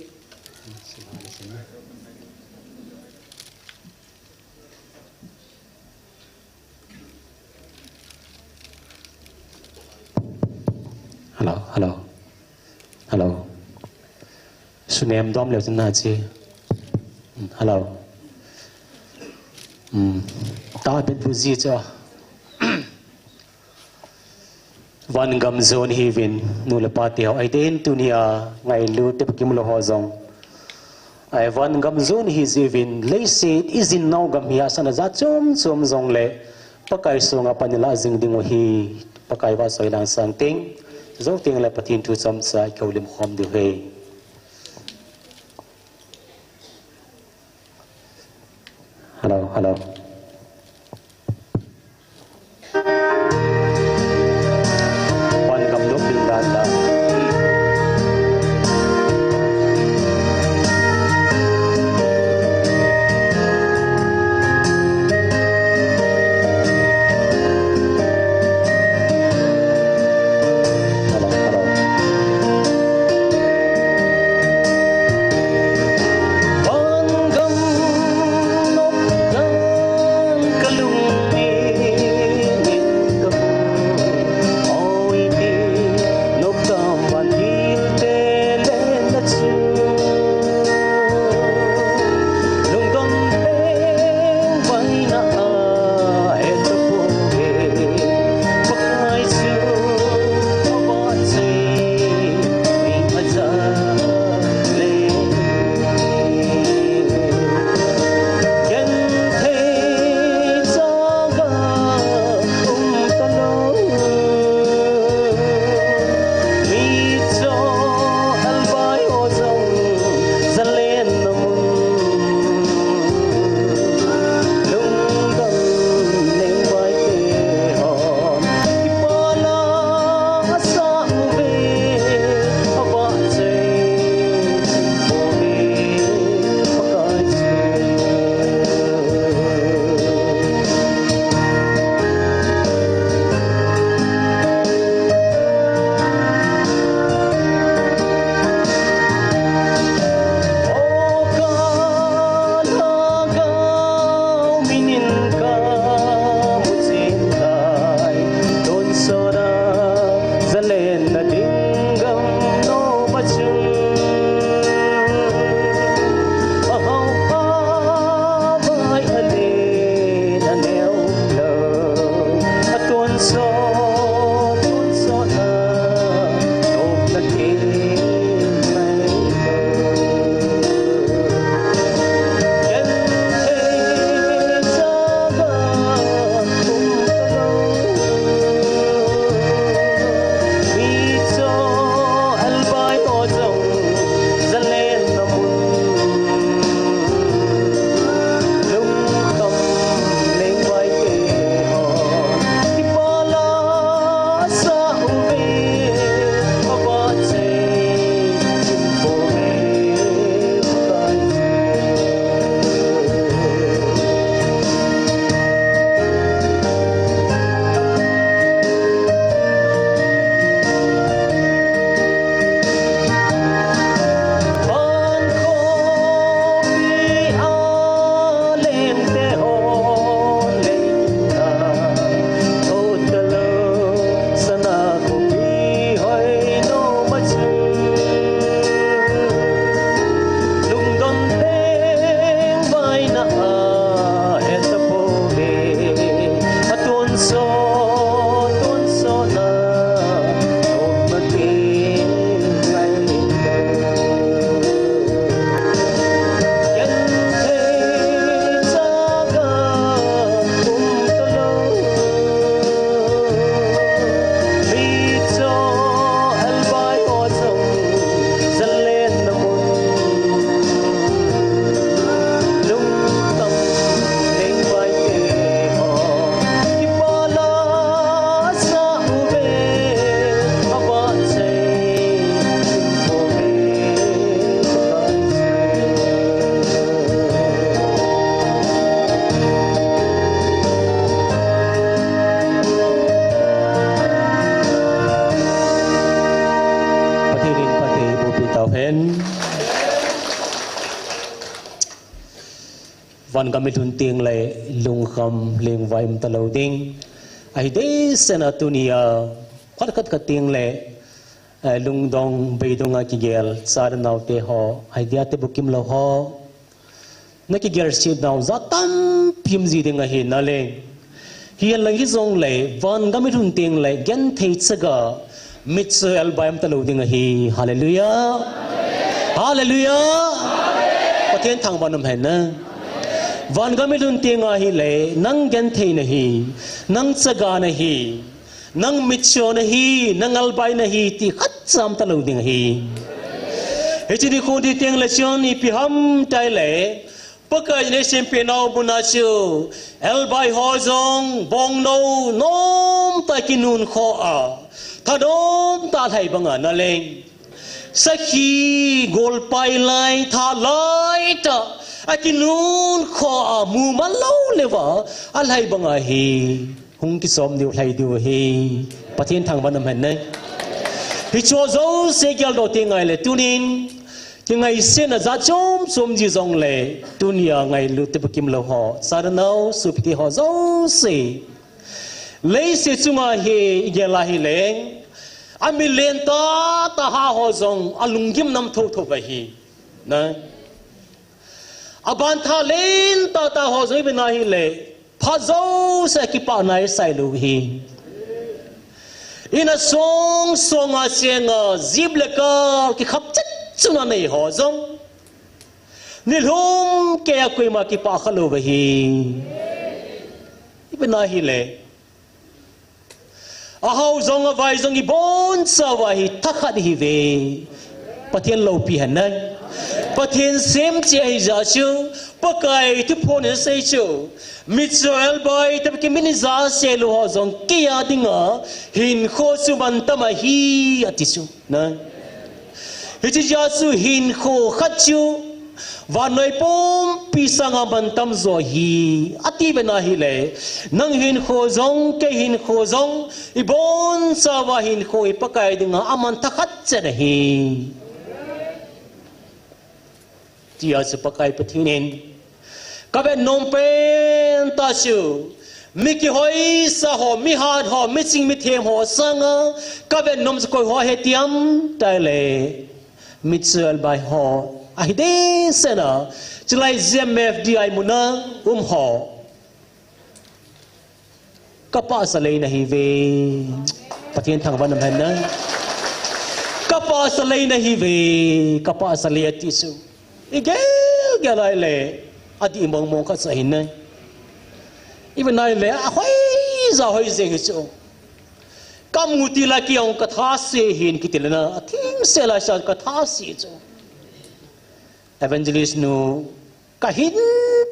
Hello, hello. Hello. Sunem dom leu tin na chi. Hello. Hmm. Ta bet bu ji cha. Van gam jon hiuvin, nu le pa te ho, ahi deh in tunia ngailut te bukim lou ho jong. Ai van gam jon hi jiuvin, leiset ijin nau gam hi asana jat chom chom jongle, Pakai sunga pan ilah jing ding u hi, Pakai vahchoila sang teng, jou teng le Pathen thu chomcha ikihoulim khom diu ahi. Hello, hello. Van gam dop ding dan dan. Van gam i lhun teng le lungkham lengvai um talou ding. Ahi deisah a tunia khat khat khat teng le, eh, lungdong beidong a kigel, cha le nao te ho, ahi dia te bukim lou ho. Na kigel se nau ja tampi um ji ding ahi nale. Hihen lang hijong le, van gam i lhun teng le, genthei chaga, mitcho elbai um talou ding ahi. Hallelujah. Hallelujah. Pathen thangvah in um hen. Van gam i lhun teng ahi le, nang genthei nahi, nang chaga nahi, nang mitcho nahi, nang elbai nahi, ti khat cha um talou ding ahi. Hiche nikho ni teng le chun ipi ham tile, Pakai in eisempeh nau muna chu, elbai ho jong, bongnou, nomtah a kinunkho a, thanom tah a lhai banga naleng. Sakhi, golpai lai, tha lai tah a kinunkho a, mumal lou le va, alhai banga hi. Hung kichom diu lhai diu ahi. Pathen thangvah in um hen. Hiche jouse geldoh teng le tunin, kingaisena jat chom chom ji jong le, tunia ngailut te bukim lou ho, cha le nao, sopi te ho jouse. Leiset chunga hi, igel a hi leng, ami lentah tah ho jong, alunggim nam thotho ahi. Na. Aban tha lentah tah ho jong ipi na hi le, phat jouse a kipana isai lou hi. Ina song song a cheng a, jeep le car kikhap chet chun anei ho jong, nilhum kei a koima kipah kha lou ahi. Ipi na hi le, ahao jong avai jong ibonchauva hi thakhat ihiuve. Pathen loupi hen. Pathen semcheh ahi jeh chun, Pakai thuphon in asei chu, mitcho elbai, tapki min ija se lou ho jong kei a dinga hinkho chu mantam ahi, ati chu. Na. Hiche jeh a chu hinkho khat chu vannoi pumpi sanga mantam jo ahi, ati ve na hi le, nang hinkho jong, kei hinkho jong, ibonchauva hinkho hi Pakai dinga aman thakhat chet ahi. Tia chu Pakai Pathen in, kavet nom pen tah chu, mi kihoisa ho, mi hat ho, mi ching mi them ho sanga, kavet nom chu koi ho ahi ti ham tile, mitcho elbai ho, ahi deisah a, chulai G M F D I muna um ho. Kapahsa lei nahiuve. Pathen thangvah in um hen. Kapahsa lei nahiuve. Kapahsa lei ati chu, igel gel a ile, adih mong mong khat chu ahi. Ipi na ile, ahoija hoi jeng hi chu. Kamu tile kei jong katha se hin kiti le na, atheng se lai sa katha se chu. Evangelist nu, kahin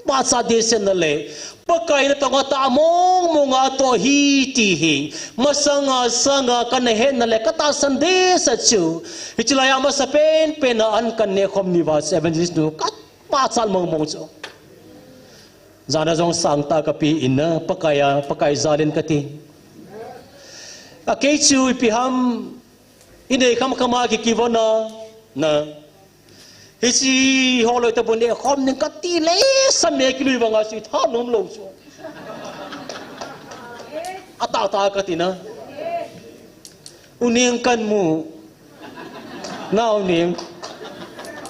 pachat deisah na le, Pakai in atong a tah mong mong a atoh ahi ti hi, masanga sanga kana het na le katahsan deisah chu, hiche laiya masa pen pen a an kaneh khom ni uva chu Evangelist nu kapachat mong mong chu. Jana jong sangtah kape in na, Pakai a, Pakai jal in kati. Akei chu ipi ham, inei kham kham a kikivon a, na. Hiche holoi tobang neh khom ning kati le, sa me kilui vanga chu itha nom lou chu. Atah tah kati na. U Neng kamu. Nao Neng.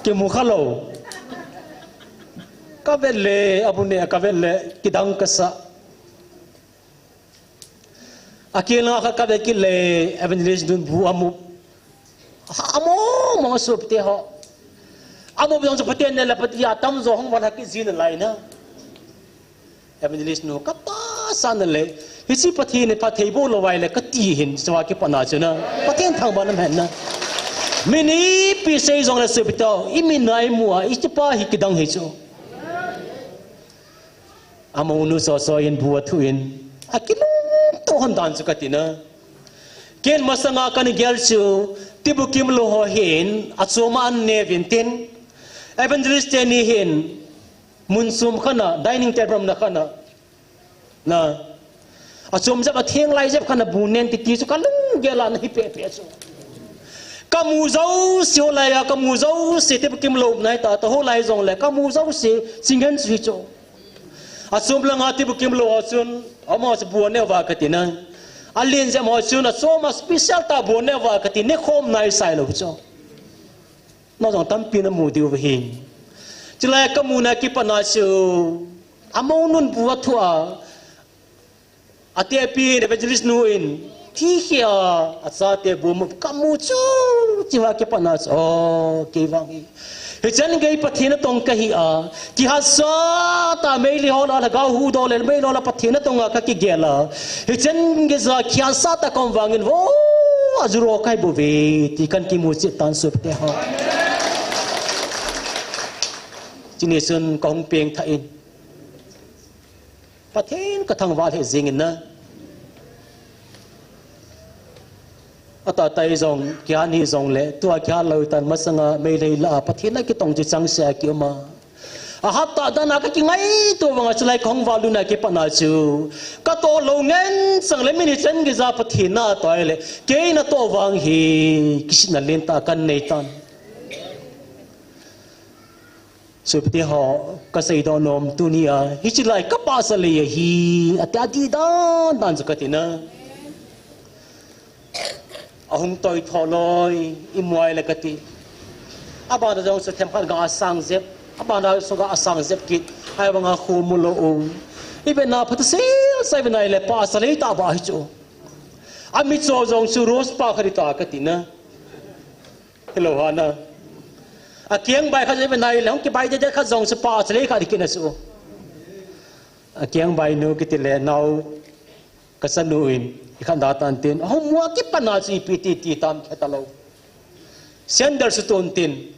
Kimu kha lou. Kavet le, abu neh kavet le, kidang kasa. Akel nga kha kavet kit le, Evangelist nun bu amu. Among mong a sopite ho. Amu jong chu Pathen neh le Pathen atamjo hung van ha kit jin alai na. Evangelist nu kapahsa na le, hiche Pathen in phatthei bol lou vai le kati hin, chua kipana chu na. Pathen thangvah in um hen. Mi nipi sei jong le sopite ho, imin a imu a, hiche pa hi kidang hi chu. Amounu soso in bu athu in, akilungto hon dan chu kati na. Ken masanga kana gel chu, ti bukim lou ho hin, achom a an ne uvin tin, Evangelist teni hin, mun chom khat a, dining table na khat a, na, achom jep a thenglai jep khat a bu nen titi chu kalunggel a nahi pepe chu. Kamu jouse holai a, kamu jouse ti bukim lou nai tah tah holai jong le, kamu jouse, chinghen chu hi chu. Achom langa tibukim lou ho chun, ama chu bu aneh uva kati na. Alen jep ho chun, achom a special tah bu aneh uva kati, nekhom nai sai lou chu. Nang jong tampi namu diu ahi. Chulai kamuna kipana chu, amou nun bu athu a, atepi in evangelist nu in, thi khia, achate bu mu kamu chu, chua kipana chu, o, kei vang hi. Hichan gei Pathen natong kahi a, kihasat a Meitei ho lah a lhagao huhdoh le, Meitei ho lah a Pathen natong a kakigel a. Hichan gei ja kihasat a kaum vangin vo, ajuro kahi bouve, ti kakimu cheh tan sopite ho. Chuni chun kahung pengthah in. Pathen kathangvah lheh jengin na. Atahtai jong, kihat hi jongle, tua kihat lou tan masanga Meitei lah a, Pathen a kitong chu changseh a kium a. Ahat tah dan a kakingaito vanga chulai kahung valut na kipana chu. Katoh lou ngen changle min hichan gei ja Pathen natoh le, kei natoh vang hi, kisihna lentah kanei tan. Sopite ho, kaseidoh nom tunia, hiche lai kapahsa lei ahi, ati adih dan dan chu kati na. Ahung toi tho loi, imu a ile kati. Abana jong chu themkhat ga asang jep, abana jong ga asang jep kit, ahivanga khomu lou u. Ivetna phatah sel sa, ivetna ile pahsa lei tah ba hichu. Amitcho jong chu rose pa khat hita kati na. Hello, Hana. Akeng bai khat jong ive nai le, hung kibai dede khat jong chu pahsa lei khat hi kina chu. Akeng bai nu kiti le nao kachanu in, ikhat da tan tin. Ahung mu a kipana chu ipi ti ti tam khe talou. Sandal chu ton tin.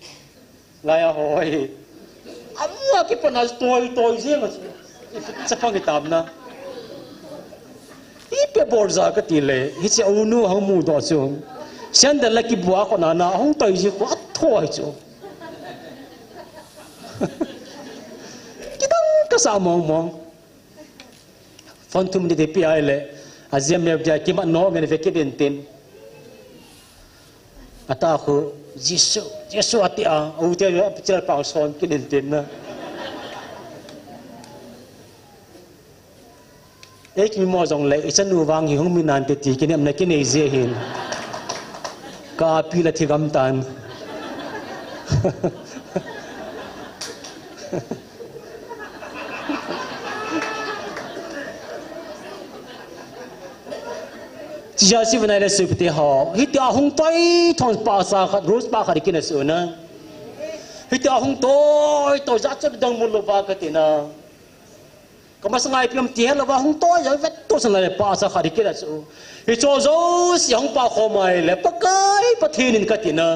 Lai a hoi. Amu a kipana toi, toi jeng a chu. Chapang kitam na. Ipi bol ja kati le, hiche unu ahung mudoh chu. Sandal la kibua kona na, ahung toi ji khu atho hi chu. Kidang kasa mong mong. Phone thum ni te pi ai le, a G M F dia kimat no ngen ve kit in tin. Ata khu, Jesu, Jesu ati a, u te yo, a pichel pang son kit in tin na. Ei kimi mo jong le, ichanu vang hi hung mi nante ti kinem na kinei je hin. Ka pi la thi gam tan. Chia si vanai le sopite ho. Hitia hung toi thon pahsa khat, rose pa khat kina su na. Hitia hung toi, toi ja chak dang mul lo ba ka ti na. Ka masanga ipi ham ti helou va hung toi ja vet to sana le pahsa khat kina su. Hicho jouse hung pa khom a ile Pakai Pathen in ka ti na.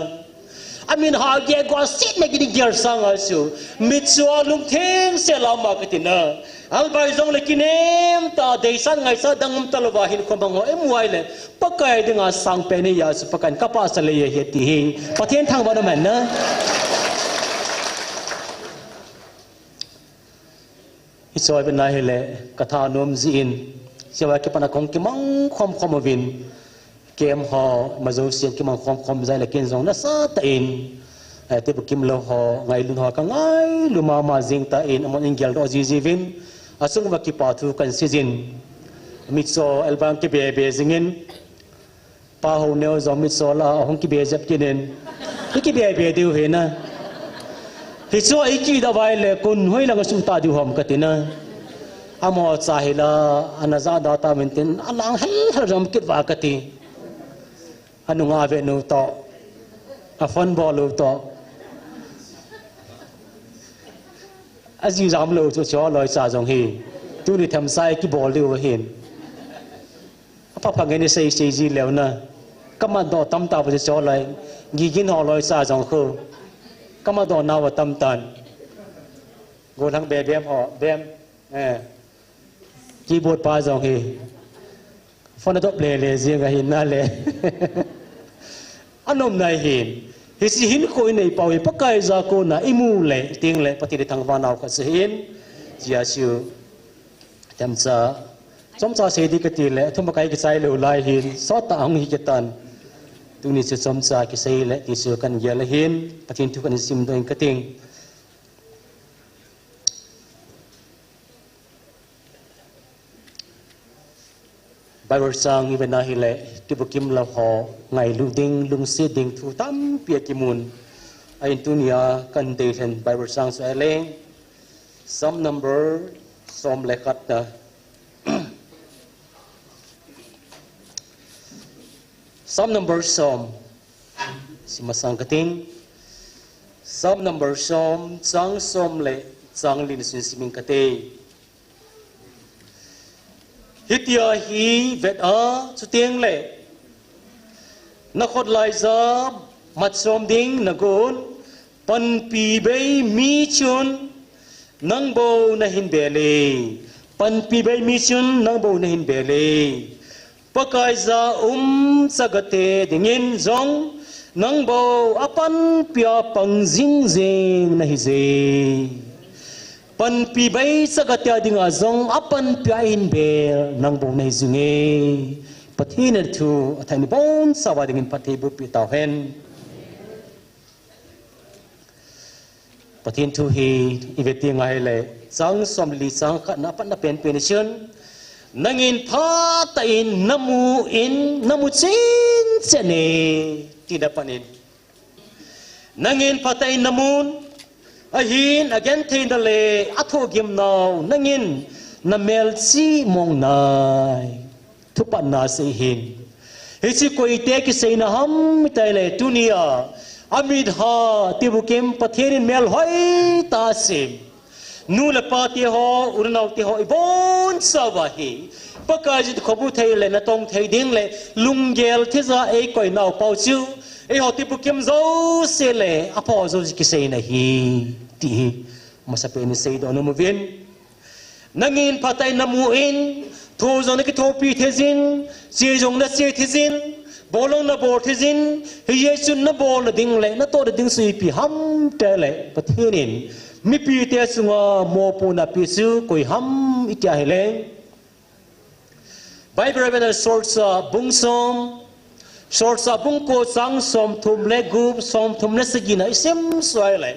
Amin ha ge gua sit na gini gel sanga su. Mitcho lungtheng se lama ka ti na. Albai jong le kinem ta, deisan ngaisa dang um talou va hin khom bang ho, imu a ile. Pakai dinga sangpen nei a su Pakai in ka pahsa lei ahi ti hi. Pathen thangvah na man na. Hiche ipi na hile, ka thanom jin, hiche va kipana kong kimang khom khom uvin, kem ho, ma jouse kimang khom khom jai le ken jong nasa tah in, eh, tibukim lou ho, ngailun ho, ka ngailu mama jing tah in, amahon in geldoh jiji uvin, achung uva kipa thu kan sei jin, mitcho, elbang kibe be jingin, Pa Houneo jong mitcho la, ahung kibe jep kit in. I kibe be diu hi na. Hichu a i kidoh vai le kun hoi lang a suh ta diu ham ka ti na. Amaho cha hi la, ana ja da ta min tin, alang hel hel jom kit va ka ti. Anunga ve nu toh. A phone bol u toh. Aji jam lou chu cho loi cha jong hi. Tuni themcha i kibol diu ahin. Apha pha ngen i sei sei ji leu na. Ka matdoh tam ta va chu cho lai. Gigin ho loi cha jong khu. Ka matdoh nau va tam tan. Gollhang be bem ho, bem. Eh. Keyboard pa jong hi. Phone a dop le le jing ahin na le. Anom nai hin. Hiche hinkho i nei pau hi Pakai ja kona i mu le, ting le, Pathen i thangvah nau khat se hin. Chia siu. Themcha. Chomcha sei di ka ti le, thum a kai kichai lou lai hin, sot tah a hung hi kit tan. Tuni chu chomcha kisei le, ti chu kan gel le hin, Pathen thu kan simdoh in ka ting. Bible chang i vena hile, tibukim lou ho ngailu ding, lungset ding thu tampi akimun. Ahin tunia kan deilhen Bible chang chu ahile, Psalm number som le khat na. Psalm number som. Simasang kating. Psalm number som, chang som le chang li na sin simin kate. Hitia hi vet a, chuteng le na khut laija mat som ding na gon, panpi bei mi chun nang bou na hin bel e. Panpi bei mi chun nang bou na hin bel e. Pakai ja um chagate dingin jong nang bou a panpia pang jingjing na hi je. Panpi bei chagate dinga jong a panpia in bel nang bou na hi jing e. Pathen in thu a thai ni bon sawa dingin phatthei boh pi tau hen. Pathen thu hi i vet ding ahile, chang som li chang khat na pat na pen pen chun, nangin phatah in na mu in, na mu chin chin e, ti na pan in. Nangin phatah in na mun, ahin a genthei na le a thogim nau, nangin na melchih mong nai. Thupatna sei hin. Hiche koite kiseina ham itile tunia, amit ha tibukim Pathen in melhoi tah a sem. Nu le pa te ho, u le nao te ho, i bon sawa hi. Pakai jin khobu thei le na tong thei ding le, lunggel thija ei koi nau pau chu. Eiho tibukim jouse le, a pau jouse kiseina hi. Ti hi. Masapen in seidoh nom uvin. Nangin phatah in na mu in, thu jong na kithopi thei jin, che jong na che thei jin, bol jong na bol thei jin, hijeh chun na bolna ding le, na tohna ding chu ipi ham itile, Pathen in, mipite chunga mopohna pe chu koi ham itia hile. Bible Revelation Sorcha bung som, Sorcha bung ko chang som thum le gup, som thum le sagi na i sim suh ahile.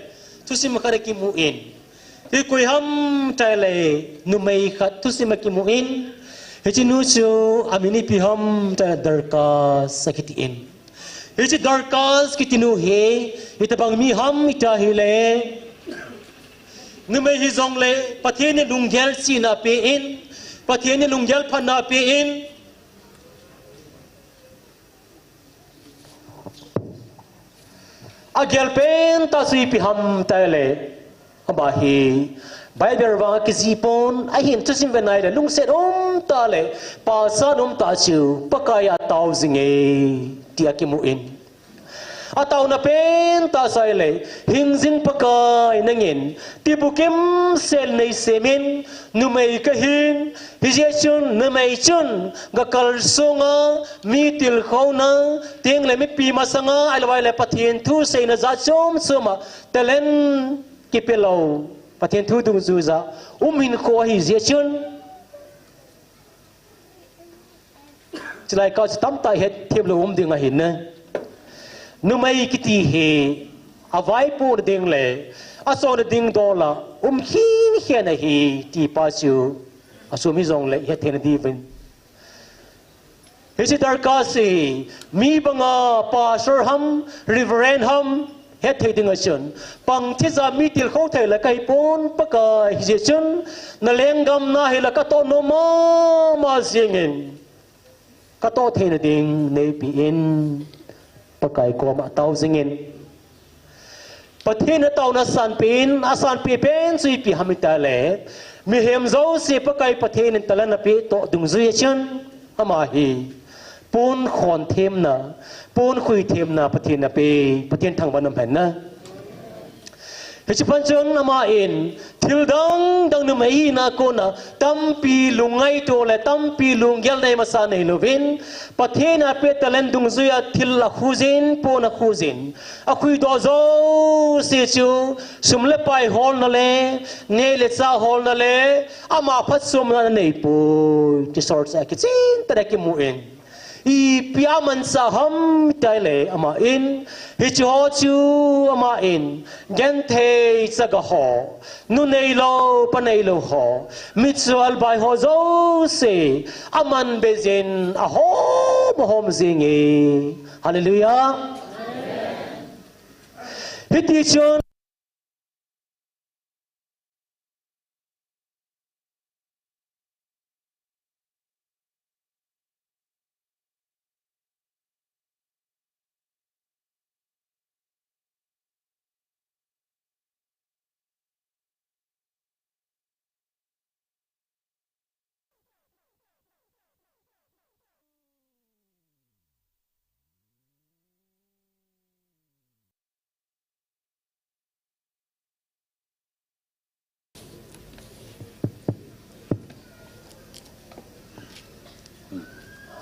Thusim khat akimu in. Hi koi ham itile numei khat thusim akimu in. Hiche nu chu amin ipi ham itile Dorcas akiti in. Hiche Dorcas kiti nu hi, hitabang mi ham iti ahile. Numei hijongle, Pathen in lunggel chihna pe in, Pathen in lunggel phatna pe in. Agel pen tah chu ipi ham itile. Ama hi Bible vang kijih pon, ahin thusim ve nai le, lungset um tah le, pachat um tah chu, Pakai a tao jing e, tia kimu in. Ataona pen tah chu ahile, hing jing Pakai nangin, tibukim sel nei sem in, numei kahin, hijeh chun, numei chun, ga kalsong a, mi tilkhouna, teng le mipi masanga, ahilou le Pathen thu seina jat chom chom a, talent kipe lou, Pathen thu dungjuija, um hinkho ahi jeh chun. Chulai kah chu tamtah het them lou um ding ahin na. Numei kiti hi, avaipohna ding le, achonna ding dol a, um khin khin ahi, ti pa chu, asum hijongle, het thei na diuvin. Hiche Dorcas hi, mi banga pastor ham, reverend ham, het thei ding a chun. Pang thija mi tilkhou thei le kahi pon Pakai hijeh chun, na lenggam na hi la ka toh nom mama jingin. Ka toh theina ding neipe in. Pakai koma tao jingin. Pathen in ataona asanpeh in, asanpeh pen chu ipi ham itile, mihem jouse Pakai Pathen in talent apeh toh dungjuia chun, ama hi, pon khon themna, pon khui themna Pathen in apeh, Pathen thangvah in umhen na. Hiche phat chun ama in, thil dang dang numei hina kona, tampi lungngaito le, tampi lunggel nei masa neilouvin, Pathen in apeh talent dungjuia thil akhu jin, pon akhu jin. Akhuhdoh jouse chu, sum le pai holna le, nei le chah holna le, ama phatchomna ana neipoi, ti sorcha kichen tah a kimu in. Ipi amanchah ham itile ama in, hiche ho chu ama in, genthei chaga ho, nu neilou, pa neilou ho, mitcho elbai ho jouse, aman beijin, ahom, ahom jinge. Hallelujah. Hiti chun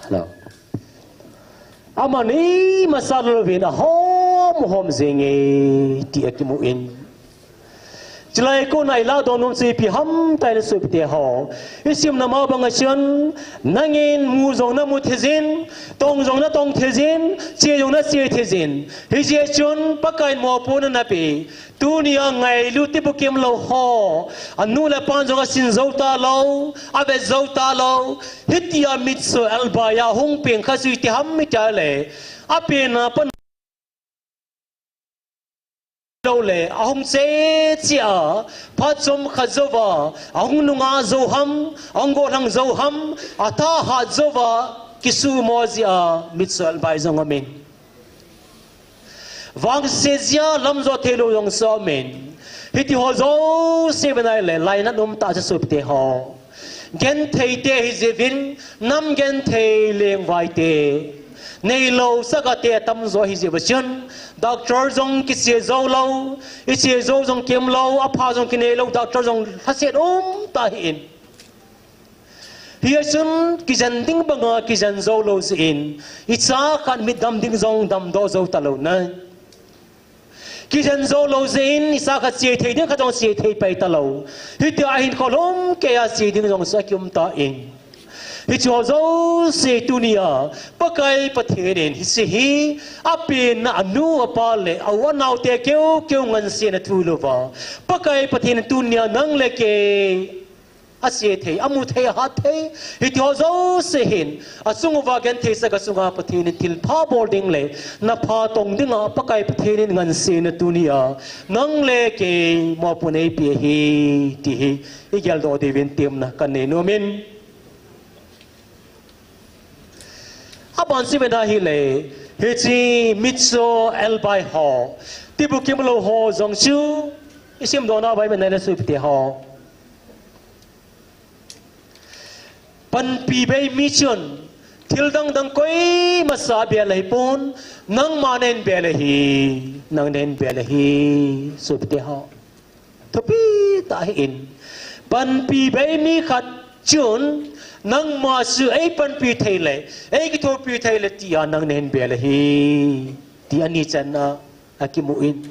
Hello. Aman imacha louvin ahom hom jinge ti akimun. Chulai kona ilah dong nom chu ipi ham itile sopite ho. Isimna ma banga chun, nangin mu jong namu theijin, tong jong natong theijin, che jong nache theijin. Hijeh chun Pakaiyin mopohna napeh. Tunia ngailut tibukim lou ho, anu le apan jong asin jou talou, avet jou talou, hitia mitcho elbai a hung peng kha chu iti ham itile, apenna pan lou le, ahung che che a, phat chomkhat jouva, ahung nunga jou ham, ahung gollhang jou ham, athahat jouva, kisumo jia, mitcho elbai jong aumin. Vangse jia lamjot theilou jong aumin. Hiti ho jouse ivet nale, lainat umtah chu sopite ho. Genthei te hijiuvin, nam genthei lengvai te. Neilou saga te atamjo hijiuva chun. Doctor jong kiche jou lou, iche jou jong kimlou, apha jong kineilou, doctor jong lhaset umtah ahin. Hijeh chun kijen ding banga kijen jou lou jeh in, icha khat mitdam ding jong damdoh jou talou na. Kijen jou lou jeh in, icha khat che thei ding khat jong che thei pai talou. Hitia hinkho lhumkeiya che ding jong chu akium tan. Hiche ho jouse tunia, Pakai Pathen in hiche hi, apenna anu apa le, a u anao te keu keu ngansena thu louva. Pakai Pathen in tunia nang le kei, ache thei, amu thei, ahat thei, hiti ho jouse hin, achung uva genthei chaga chunga Pathen in thilpha bol ding le, napha tong dinga Pakai Pathen in ngansena tunia, nang le kei mopohna eipeh ahi, ti hi, igeldoh diuvin temna kanei nomin. Aban chu ivet na hile, hiche mitcho elbai ho, tibukim lou ho jong chu, isimdoh na uva ivet na hile sopite ho. Panpi bei mi chun, thil dang dang koima cha abel ahipon, nangma nahin bel ahi, nang nahin bel ahi, sopite ho. Thupi tah ahin. Panpi bei mi khat chun, nangma chu eipanpi thei le, eikithopi thei le tia nang nahin bel ahi, ti ani channa akimun.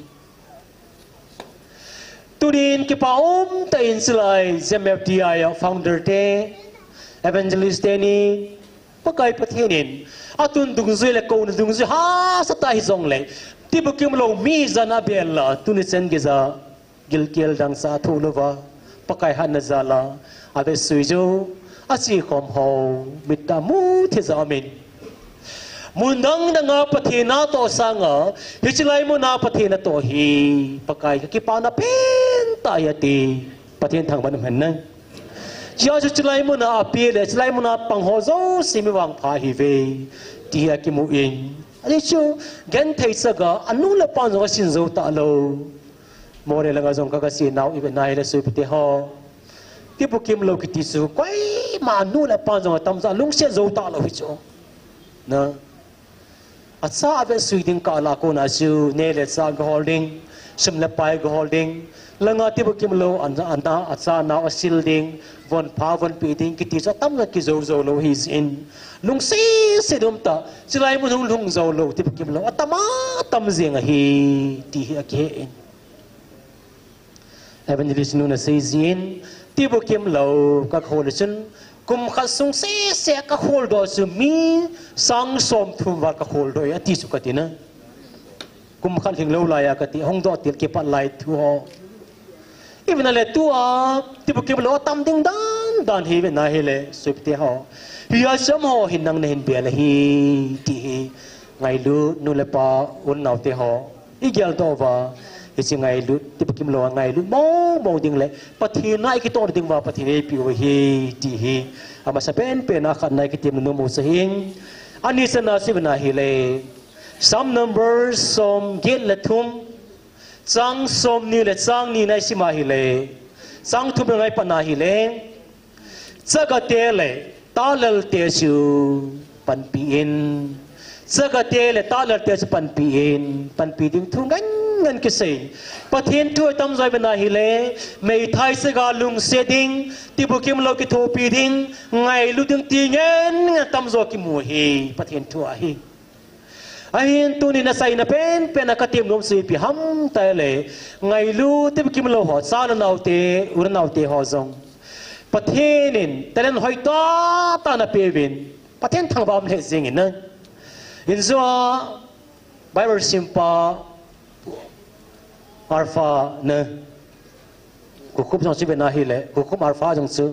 Tunin kipa umtah in chulai Z M F D I a founder te, evangelist teni, Pakai Pathen in atun dungjui le kouna dungjui hahsa tah hijongle, tibukim lou mi ijat a abel a, tuni chan geija gilkel dangchah athoh louva, Pakai hatna jal a, avetsui jou, achekhom ho, mittah amu thei jeh a aumin. Mun dang danga Pathen natoh sanga, hiche lai muna Pathen natoh hi, Pakai kakipana pentah ahi ati, Pathen thangvah in umhen lang. Hiche a chu hiche lai muna ape le, hiche lai muna pang ho jouse mi vangpha ahiuve, ti hi akimun. Ajeh chu, genthei chaga, anu le apan jong asin jou talou. Moreh langa jong ka, kache nau ivet na hile sopite ho. Tibukim lou kiti chu, koima anu le apan jong atamjo alungset jou talou hi chu. Na. Acha avetsui ding kah lah a kona chu, neh le chah gahol ding, sum le pai gahol ding, langa tibukim lou, ana, ana, acha anao asil ding, von pha, von peh ding, kiti chu atamjo kijou jou lou ahi jeh in. Lungset set umtah, chulai mun hung lhung jou lou, tibukim lou, atam atam jeng ahi, ti hi akihen. Evangelist nun asei jin, tibukim lou, kakhol le chun, Kum khat sung sese a ka kholdoh chu mi sang som thum val ka kholdoh e, ati chu kati na. Kum khat lhing lou lai a kati, hung doh til kipat lai thu ho. Ipi na le tua, tibukim lou tam ding dan dan hi ve na hi le, sopite ho. Hia sam ho hin nang na hin bel ahi, ti hi. Ngailut nu le pa, u le nao te ho. I geldoh uva, hiche ngailut, tibukim lou ngailut, mong mong ding le, Pathen a i kitoh ding uva, Pathen in eipeh u ahi, ti hi. Amasa penpen a khatna i kitem nom u chu ahi. Ani channa chu ipi na hi le. Psalm number som get le thum, chang som ni le chang ni na i sim a hi le. Chang thum na ngai pat na hi le. Chagate le talal te chu panpi in. Chagate le talal te chu panpi in. Panpi ding thu ngen ngen kisei. Pathen thu a tamjo ipi na hi le. Meithai chaga lungset ding. Tibukim lou kithopi ding. Ngailut ding ti ngen ngen tamjo kimu hi. Pathen thu ahi. Ahin tuni na saina penpen a ka tem nom chu ipi ham ti le, ngailut tibukim lou ho, cha le nao te, u le nao te ho jong. Pathen in talent hoi tah tah na pe uvin, Pathen thangvah um lheh jeng in na. In jua, Bible simpa, Alpha na. Khukhum jong chu ipi na hi le, Khukhum Alpha jong chu.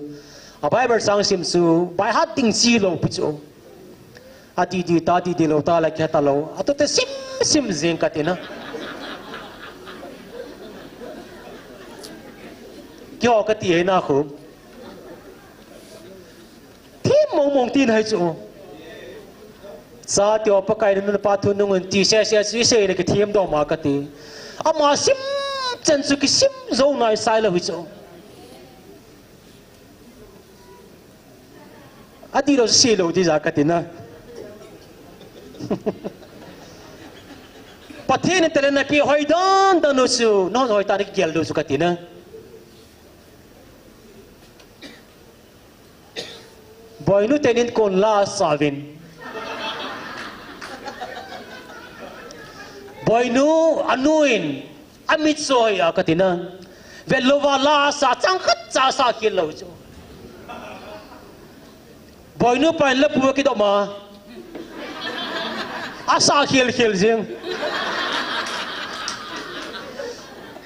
A Bible chang sim chu, by heart ding chi lou pi chu. Ati di ta, ati di lou ta le, kihe ta lou. Atu te sim, sim jing kati na. Kiho kati e na khu. Them mong mong tin hai chu. Cha tio Pakai in na pa thu nung un ti se se chu i sei le kithem doh ma kati. Ama sim chan chu kisim jou nai sai lou hi chu. Ati lou sei lou ti ja kati na. Pathen in talent na pe hoi dan dan u chu. Nahon hoi tah na kigel lou chu kati na. Boinu tenin kon la a sa uvin. Boinu anu in amit soi a kati na. Vet lou va la a sa chang khat cha sa khel lou chu. Boinu pa in la pu a kidom a. A sa khel khel jing.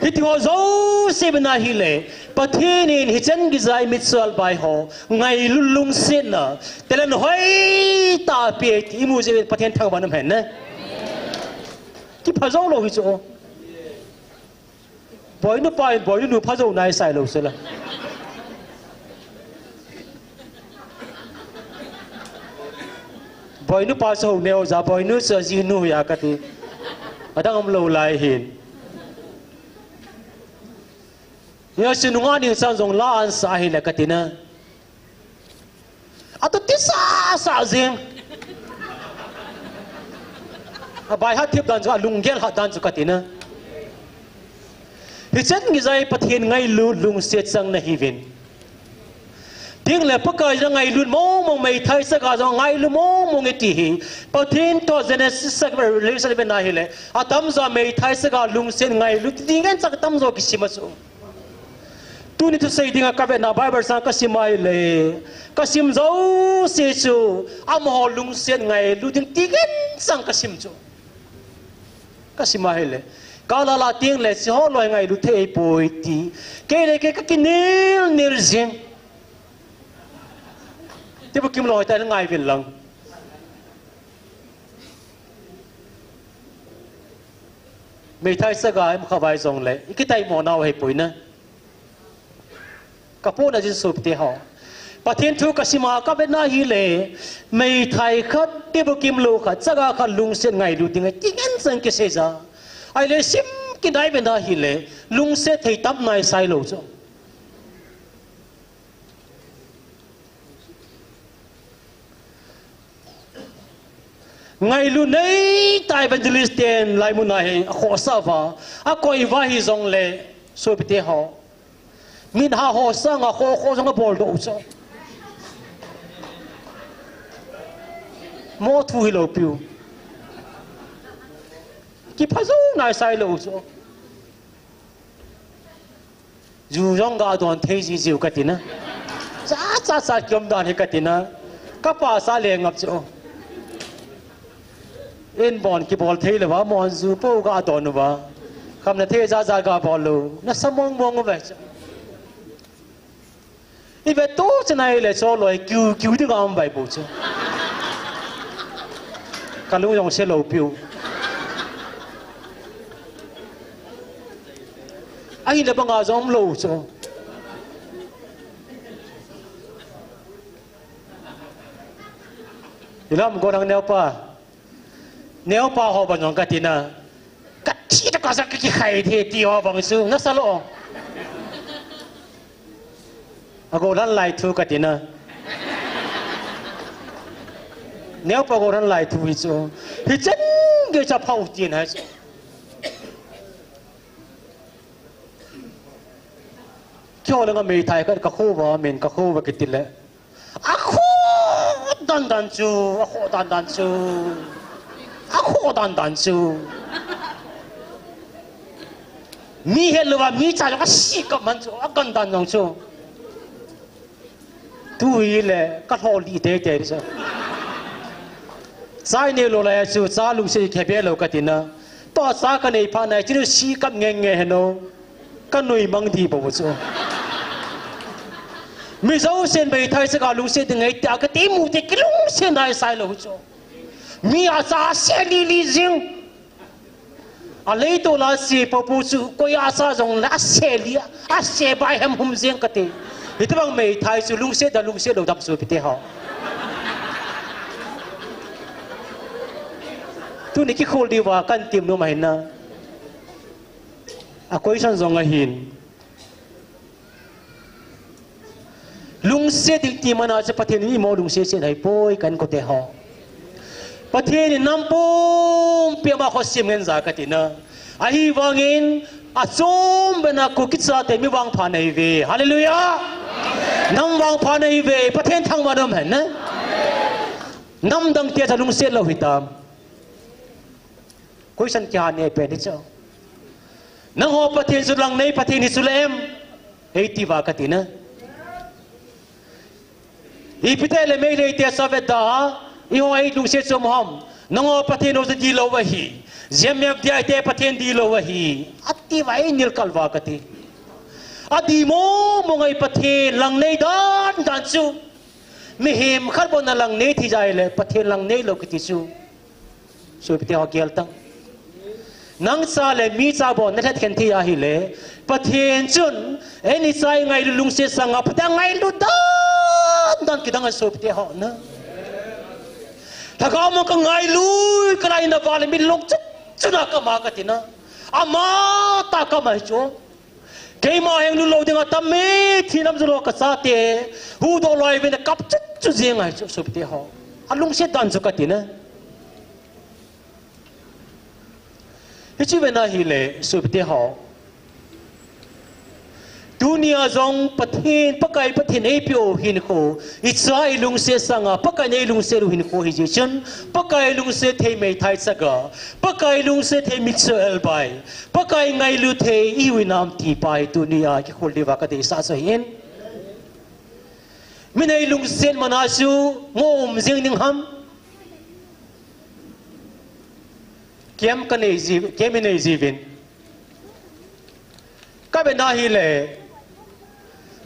Hiti ho jouse ipi na hi le, Pathen in hichan gei jat a i mitsual bai ho, ngailut lungsetna, talent hoi tah a pe ti i mu jeh in Pathen thangvah na um hen na. Kipha jou lou hi chu. Boinu pa in boinu nu pha jou nai sai lou se la. Boinu pa chu hou neo ja, boinu chu a jinu hi a kati. Adang um lou lai hin. Hia chu nungah ning chan jong la a sa hi le kati na. Atu ti sa sa jing. A bai hat thip dan chu, a lunggel hat dan chu kati na. Hichan gei jat a Pathen ngailut lungset chang na hi uvin. Ding le Pakai jong ngailut mong mong, meithai chaga jong ngailut mong mong i ti hi. Pathen toh Genesis a Revelation i vet na hi le. Atam jo meithai chaga lungset ngailut ti ngen chang tam jo kisim a chu. Tuni thusei dinga ka vetna Bible chang ka sim a ahile, ka sim jouse chu amaho lungset ngailut ding ti ngen chang ka sim chu. Ka sim a ahile, ka la la teng le hiche ho loi ngailut thei ahipoi ti. Kei le kei ka kinel nel jing. Tibukim lou hoi tah ngai uvin lang. Meithai chaga i um kha vai jongle, i kitaimo nau ahipoi na. Ka pona jin sopite ho. Pathen thu ka sim a ka vetna ahile, meithai khat, tibukim lou khat, chaga khat lungset ngailut ding ahi ti ngen chang kisei ja. Ahile sim kinai vetna ahile, lungset thei tam nai sai lou chu. Ngailut nei tah evangelist ten laimun a hi akhohsah uva, akoi uva hijongle, sopite ho. Mit ha ho sanga khoh khoh jong abol doh u chu. Mo thu hilou piu. Kipha jou nai sai lou u chu. Ju jong ga don thei ji jiu ka ti na. Cha Sa kiom dan hi kati na. Ka pa sa le ngap chu. In bon kibol thei le va, mon ju po ga don va. Kam na thei ja ja ga bol lo. Na sa mong mong va chu. I ve tu chu nai le cho loi kiu kiu ding a um vai bu chu. Ka lung jong se lo piu. Ahi le banga jong lo chu. Ilam go nang neo pa. Neo pa ho bang jong ka tina. Ka thi ta ka sa ki khai the ti ho bang su na sa lo. A go lan lai thu ka tina. Neo pa go lan lai thu hi chu. Hi chen ge cha phau tin ha chu. Kyo le nga mei thai ka ka khu ba men ka khu ba ki ti le. A khu dan dan chu, a khu dan dan chu. A khu dan dan chu. Mi he lo ba mi cha ka si ka man chu, a gan dan jong chu. Tu hi le ka hlo li te te sa. Chai ne lo la chu cha lu se khe be lo ka ti na. To cha ka nei pha nai chu si kap nge nge he no. Ka nui mang di bo chu. Mi zo sen bei thai sa ka lu se ding ngai ta ka ti mu te ki lu se nai sai lo chu. Mi a cha se li li jing. A lei to la si po pu chu koi a sa jong la a se li a se bai hem hum jeng ka te. Hi ta bang mei thai chu lungse da lungse lo dam su pi te ho. Tu ni ki khol di wa kan tim no mai na. A question jong a hin. Lungset ding ti mana chu Pathen in imo lungset set hai poi kan kote ho. Pathen in nam pumpi ama khosim ngen ja ka tina. Ahi vangin a chom bena Kuki chate mi vangpha nei ve. Hallelujah. Nam vangpha nei ve. Pathen thangvah nom hen na. Nam dang te cha lungset lo hitam. Question kiha ne pen hi chu. Nangho Pathen chu lang nei Pathen hi chu le em. Ei ti va ka ti na. Ipi te le mei lei te sa ve da. I ho ei lungset chu mo ham. Nangho Pathen ho chu di lo va hi. J M F D I te Pathen di lo va hi. A ti va ei nil kal va ka ti. A di mo mo ngai Pathen lang nei dan dan chu. Mihem khat bon na lang nei thi jai le Pathen lang nei lo ki ti chu. Sopite ho gel tang. Nang cha le mi cha bon na lhet khen thei ahi le. Pathen chun, ei ni cha i ngailu lungset sanga, Pathen ngailu dan dan kidang a sopite ho na. Lhagao mo ka ngailu, ka lai na va le mi lung chut chuna ka ma ka ti na. Ama ta ka ma hi chu. Keima heng lu lo ding a tam me, thi nam zu lo ka sa te. Hu do loi ve na kap chut chu jeng ai chu sopite ho. A lungset dan chu ka ti na. Hichu ve na hi le, sopite ho. Tunia jong Pathen, Pakai Pathen ei pio hin kho, i cha i lungset sanga, Pakai nei lungset u hin kho hi ji chun, Pakai lungset thei mei thai chaga, Pakai lungset thei mit so el bai, Pakai ngailu thei i u nam ti pa hi tunia ki khol diva ka dei sa so hin. Mi nei lungset mana chu, ngom jing ning ham. Kem ka nei ji, kem i nei ji vin. Ka be na hi le.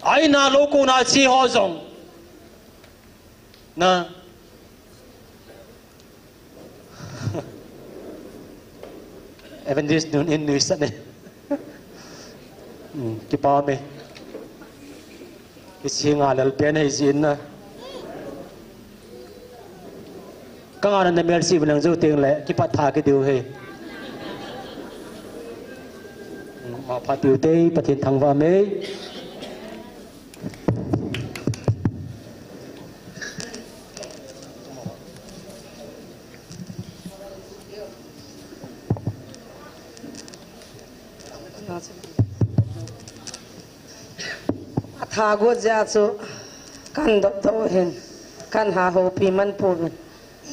Ai na lo ko na chi ho jong. Na. Evangelist nun in nui sa ne. Hmm, kipa me. Kisinga lal pen hei jin na. Ka nga na mel si bilang jo ting le, kipat tha ki diu hei. Ma pha diu te, Pathen thangvah me. Atha got jeh a chu kan dop dop hin, kan ha hopi man pouvin.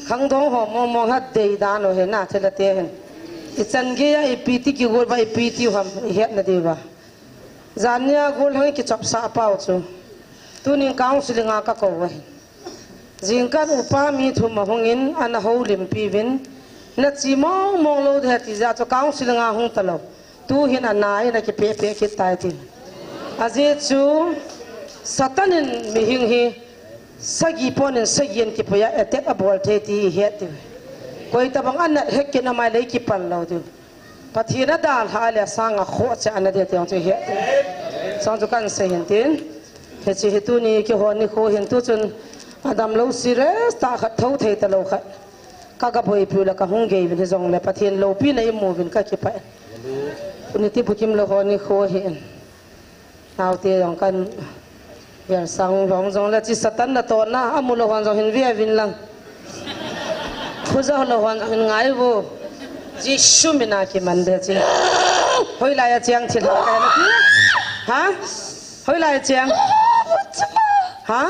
Khangdong ho mong mong hat dei dan u hin, a thilha te hin. I chan gei a ipi ti kigol uva, ipi tiu ham, i hetna diuva. Jan nia golhang i kichop sah pau chu. Tunin counseling a ka kou ahi. Jingkah upa mi thum ahungin, ana houlimpi uvin, na chi mong mong lou ding ahi ti jeh chun counseling a hung talou. Tuhin ana in akipeh peh kit tai ti. Ajeh chu Satan in mihing hi sagi pon in sagi in kipui a attack abol thei ti i het diu. Koi tabang ana het kit na mai leh i kipal lou diu. Pathen a dalha le asang a khoh cheh ana ding ti jong chu i het diu. Sang chu kan sei hin tin. Hiche hi tuni kihon nikho hin tu chun adam lou serious tah khat thou thei talou khat. Ka ga boipiu le ka hung gei uvin hijongle Pathen loupina i mu uvin ka kipah e. Tuni ti bukim lou hon nikho hi. Naote jong kan gelsang hung jong le chi Satan natohna amu lou hon jong hin ve uvin lang. Khuja lou hon jong hin ngai uvo. Jesu min a kiman be chi. Hoilai a cheng thil ha ka na ti. Ha? Hoilai a cheng. Ha?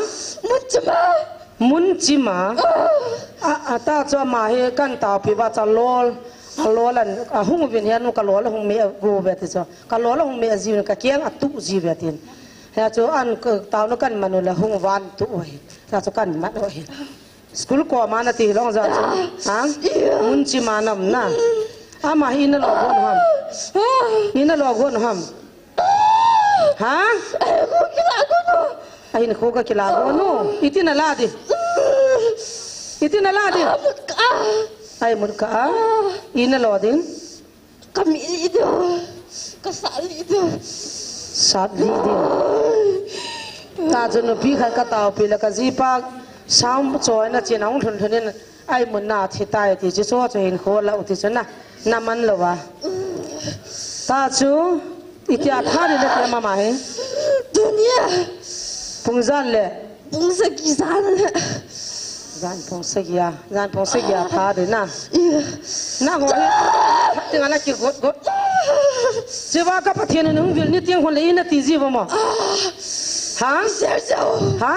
Mun chima. A, a ta chu ama hi kan taopi uva chu alol, alol an, ahung uvin hi anu ka lol ahung me a gu uve ti chu. Ka lol ahung me a jiu ka keng a tu jiu ve tin. Hia chu an ka taona kan man u le hung van tu u hi. Ta chu kan man u hi. School koma na ti long ja chu. Ha? Mun chima nam na. Ama hi na lo gon ham. Hi na lo gon ham. Ha? Ai, ko kila ko no. Ahin kho ka kila ko no. Iti na la di. Iti na la di. Ah, mut ka. Ai, mut ka. Ina lo din. Ka mi li do. Ka sa li do. Sa li di. Ta chu nupi khat ka taopi le ka jipa sam choi na chin hung thun thun in. Ai mun na thi tai ti chu chu chu hin kho la u ti chu na. Na man lou va. Ta chu, itia tha ding nati mama hi. Tunia. Pung jan le. Pung sagi jan le. Jan pung sagi a, jan pung sagi a tha ding na. Iya. Na ho hi. Ti nga na ki got got. Siva ka Pathen in hung vil ni tiang hon le i na ti ji va mo. Ha? Ser jo. Ha?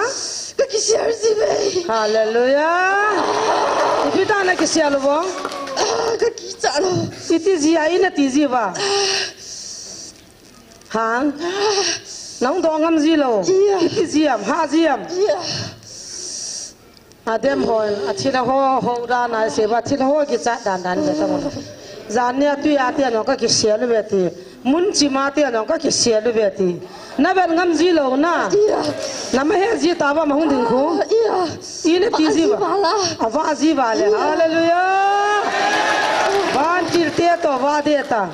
Ka ki ser ji ve. Hallelujah. Ipi ta na ki ser lou va. Ah, ka ki cha lou. Iti ji a i na ti ji va. Ha? Nang dong ngam ji lou. Iya. Iti ji am, ha ji am. Iya. Adam hon, a thil ho, ho dan a se va, thil ho ki cha dan dan ve ta mo. Jan nia tui a ti a no ka ki ser lou ve ti. Mun chima ti a no ka ki ser lou ve ti. Na vet ngam ji lou na. Iya. Na ma he ji ta va ma hung ding khu. Iya. I na ti ji va. Va ji va la. A va ji va le. Iya. Hallelujah. Vantil te to va de ta.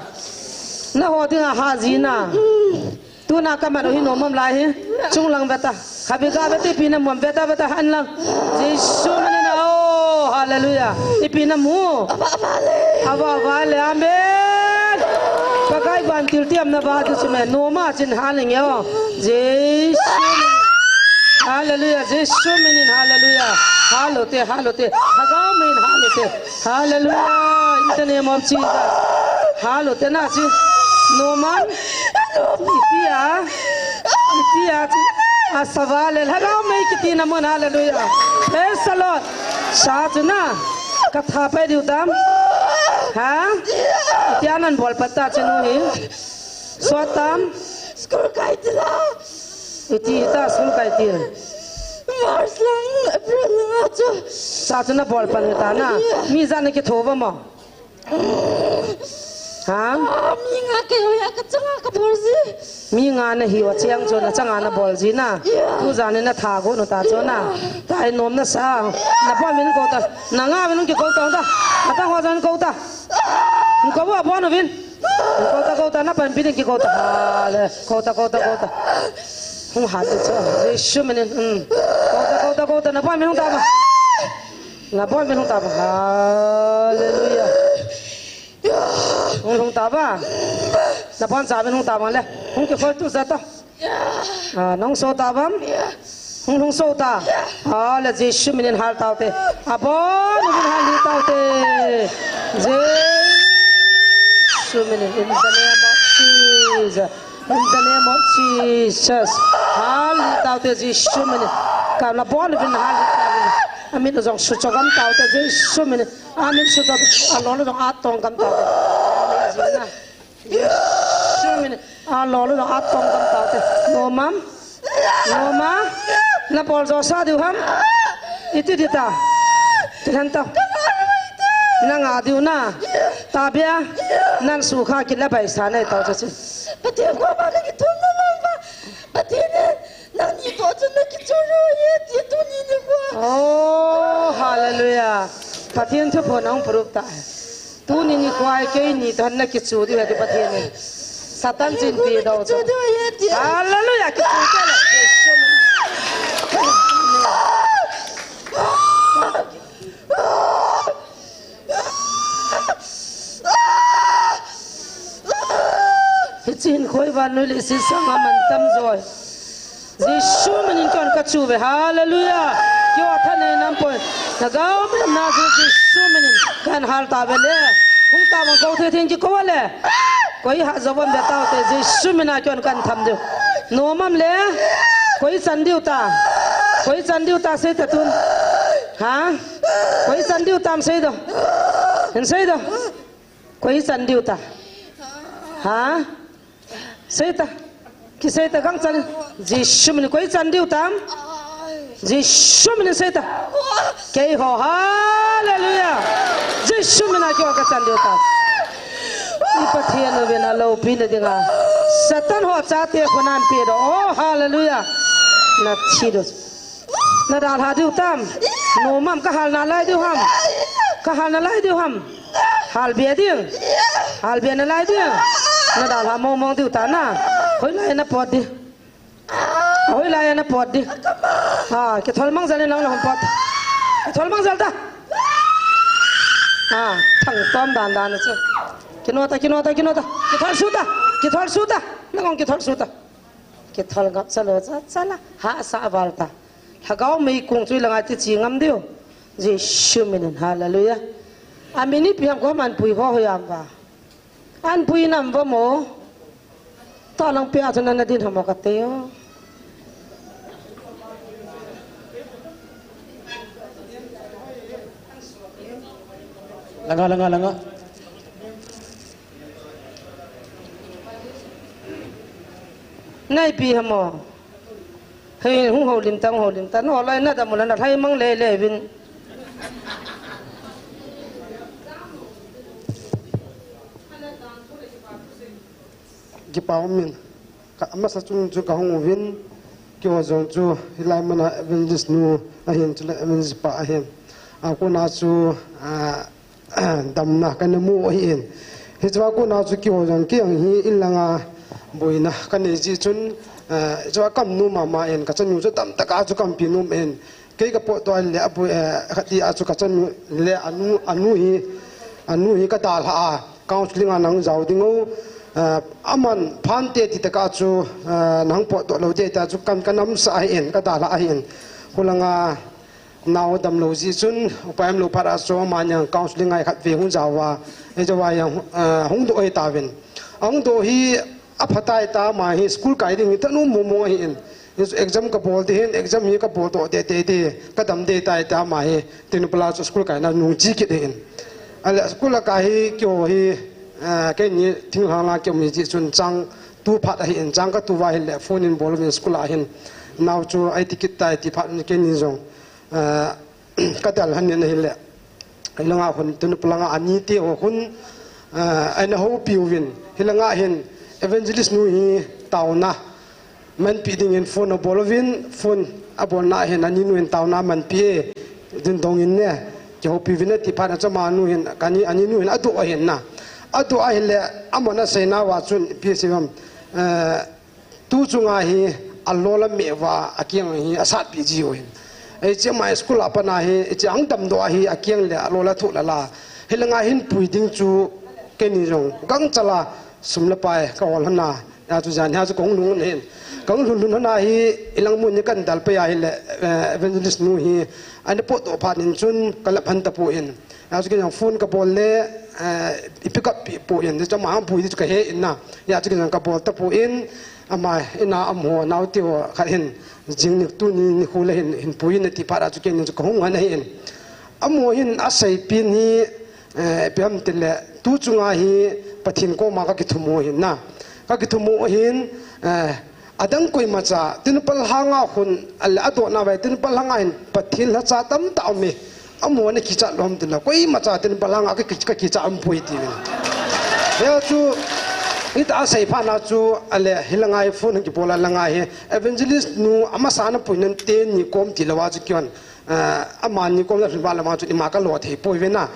Na ho ding a ha ji na. Mm. Tuna ka man u hi nom am lai hi. Chung lang ve ta. Khabi ga ve ta ipi na mu am ve ta ve ta han lang. Jesu min in a o. Hallelujah. Ipi na mu. Ava, ava le. Ava, ava le. Amen. Pakai vantil ti am na va tu chu me. Nom a chin ha ning yo. Jesu min. Hallelujah. Jesu min in hallelujah. Hallelujah. Hallelujah. Hagao min hallelujah. Hallelujah. In the name of Jesus. Hallelujah. Na si. Nom am. Itia. Itia. Asava le. Hallelujah. Mai kiti na mun. Hallelujah. Praise the Lord. Sa chu na. Ka tha pai diu tam. Ha? Itia nan bol pat ta chu nu hi. So tam. School kai ti la. Iti ta school kai ti. March lang, April lang a chu. Sa chu na bol pan ta na. Mi jan na ki tho va mo. Ha? Ah, mi nga ka yo ya ka changa ka bol ji. Mi nga na hi wa chiang chu na changa na bol ji na. Yeah. Tu jan na tha go no ta chu na. Yeah. Tai nom na sa. Yeah. Na pa min ko ta. Na nga min ki ko ta ta. Ata ho jan ko ta. Ko ba bon vin. Kouta, kouta, na panpi ding kikouta. Hale. Kouta, kouta, kouta. Hung hat chu. Jesu min in. Mm. Kouta, kouta, kouta. Na panpi hung taba. Na panpi hung taba. Hallelujah. Hung, hung taba. Na panpi hung taba le. Hung kikhol tu jat ta. Ah, nang so ta bam? Hung, hung so ta. Ah, le Jesu min in hal tau te. Abon min hal li tau te. Jesu min in, in the name of Jesus. In the name of Jesus. Hal li tau te Jesu min in. Ka na bon min hal li tau te. Amin jong su chogam tau te Jesu min in. Amin su chogam. Alon jong atong gam tau te. Amin. Jesu min in. Alon jong atong gam tau te. No mam. Noma, na bol jo sa diu ham. Iti di ta. Ti han ta. Na nga diu na. Ta bia. Nan su kha ki la bai sa nei ta chu. Pathian koma na kithum na lou va. Pathian in nangni toh chun na kichu ro ye ti tuni nikho. Oh, hallelujah. Pathian thu pho nang prup ta. Tuni nikho a keini toh na kichu diu ahi Pathian in. Satan chin pi dou chu. Kichu diu ahi ti. Hallelujah, kichu ta le. Hichin khoi van noi le si sang a man tam joi. Jesu minin kon ka chu ve. Hallelujah. Kio tha ne nam poi. Na gao me na Jesu minin kan hal ta ve le. Hung ta mang ko the thing ki ko le. Koi ha jo bom be ta te Jesu mina kon kan tham diu. No mam le. Koi chan diu ta. Koi chan diu ta sei ta tun. Ha? Koi chan diu tam sei do. Hin sei do. Koi chan diu ta. Ha? Sei ta. Ki sei ta gang chan. Jesu min koi chan diu tam. Jesu min sei ta. Kei ho hallelujah. Jesu min a kio ka chan diu tam. I Pathian u vena lo pi na dinga. Satan ho cha te khunan pi do. Oh hallelujah. Na thi do. Na dalha diu tam. No mam ka hal na lai diu ham. Ka hal na lai diu ham. Hal bia ding. Hal bia na lai ding. Na dalha mong mong diu ta na. Hoi lai na pot di. Hoi lai na pot di. Ha, kithol mang jal nang na hon pot. Kithol mang jal ta. Ha, thang tom dan dan chu. Kino ta, kino ta, kino ta. Kithol su ta. Kithol su ta. Na kong kithol su ta. Kithol ngap chalo cha chala. Ha sa val ta. Lhagao mei kong chu i langa ti chi ngam diu. Jesu minin hallelujah. A min ipi ham ko man pui ho ho yam va. An pui nam va mo. Ta lang pia chu na na din hamo ka te o. Langa, langa, langa. Nai pi hamo. Hei, hung ho lim tang, ho lim tang. No, lai na da mu la na, lai mang le le vin. Kipa um in. Ka, amasa chung chu ka hung uvin. Kio jong chu, hilai mana evangelist nu ahin, chule evangelist pa ahin. A kona chu, a, damna kana mu ahin. Hichua kona chu kihou jong kei jong hi in langa boina kanei ji chun, eh, chua kamnu mama in kachanu chu damtaka chu kampi nom in. Kei kapotdoh le aboi, eh, kati a chu kachanu le anu, anu hi, anu hi kadalha a, counseling a nahung jao ding o, eh, aman phante ti taka chu, eh, nahung potdoh lou te ta chu kan, kanamsa ahin, kadalha ahin. Hulanga, Nao damlou ji chun, upai umlou phat a chu amani jong counseling a khatvei hung jaova, hiche a jong, eh, hung doh ahi tauvin. Ahung doh hi aphatai ta, ama hi school kai ding hi thanom mong mong ahin. Hichu exam kabol ding hin, exam hi kabol doh deh deh deh, kadam deh tai ta ama hi, Tenupala chu school kaina nung chi kit ahin. Ahile school a kai hi keiho hi, eh, keini thinglhang la kium hi ji chun chang tu phat ahin, chang katu uva ahile phone in bol uvin school a hin. Nao chu aiti kit tai ti phat in keini jong. Ah, kadalhan in ahile. Hilanga hun, Tenupalanga ani te ho hun, ah, aina houpi uvin. Hilanga hin evangelist nu hi taona manpi dingin phone abol uvin, phone abolna hin ani nu hin taona manpi e, din dongin ne, kihoupi uvin ati phat a chu ama nu hin, kani, ani nu hin adoh ahin na. Adoh ahile, aman aseina uva chun, ipi asei ham, eh, Tu chunga hi alol ameh uva, akeng hi asatpi jiu hin. Hiche ama school a pat na hi, hiche ahung damdoh a hi, akeng le alol athoh lala. Hilanga hin pui ding chu keini jong gangchal a sum le pai kahol lhon a. Hijeh chun janhi a chu kahung lhun lhon ahin. Kahung lhun lhun lhon a hi, ilang mun hi kahin dalpeh ahile, eh, evangelist nu hi, ana potdoh phat in chun kalap lhon tapon. Hijeh chun kei jong phone kabol le, eh, i pick up peh pon, hiche ama pui ding chu kahe in na. Hijeh chun kei jong kabol tapon, ama in a amaho, naote ho khat hin, jing ni tuni nikho le hin, hin pui in ati phat a chu keini chu kahung lhon ahin. Amaho hin aseipeh hi, eh, ipi ham tile, tu chunga hi Pathen koma kakithum u ahin na. Kakithum u ahin, eh, Adang koimacha, tinpal hanga hun, ale adona vai, tinpal hanga hin, Pathen lhacha tamtah um e. Amo na kichat lom tila, koimacha tinpal hanga ka, ka, ka kichat um poi ti. Hia chu, hita asei phat na chu, ale, hi langa hi phone kipola langa hi, evangelist nu, amasa na pui nan te ni kom ti lawa chu kion. Ah, amani kom la hrinba lama chu ima ka lo thei poi ve na.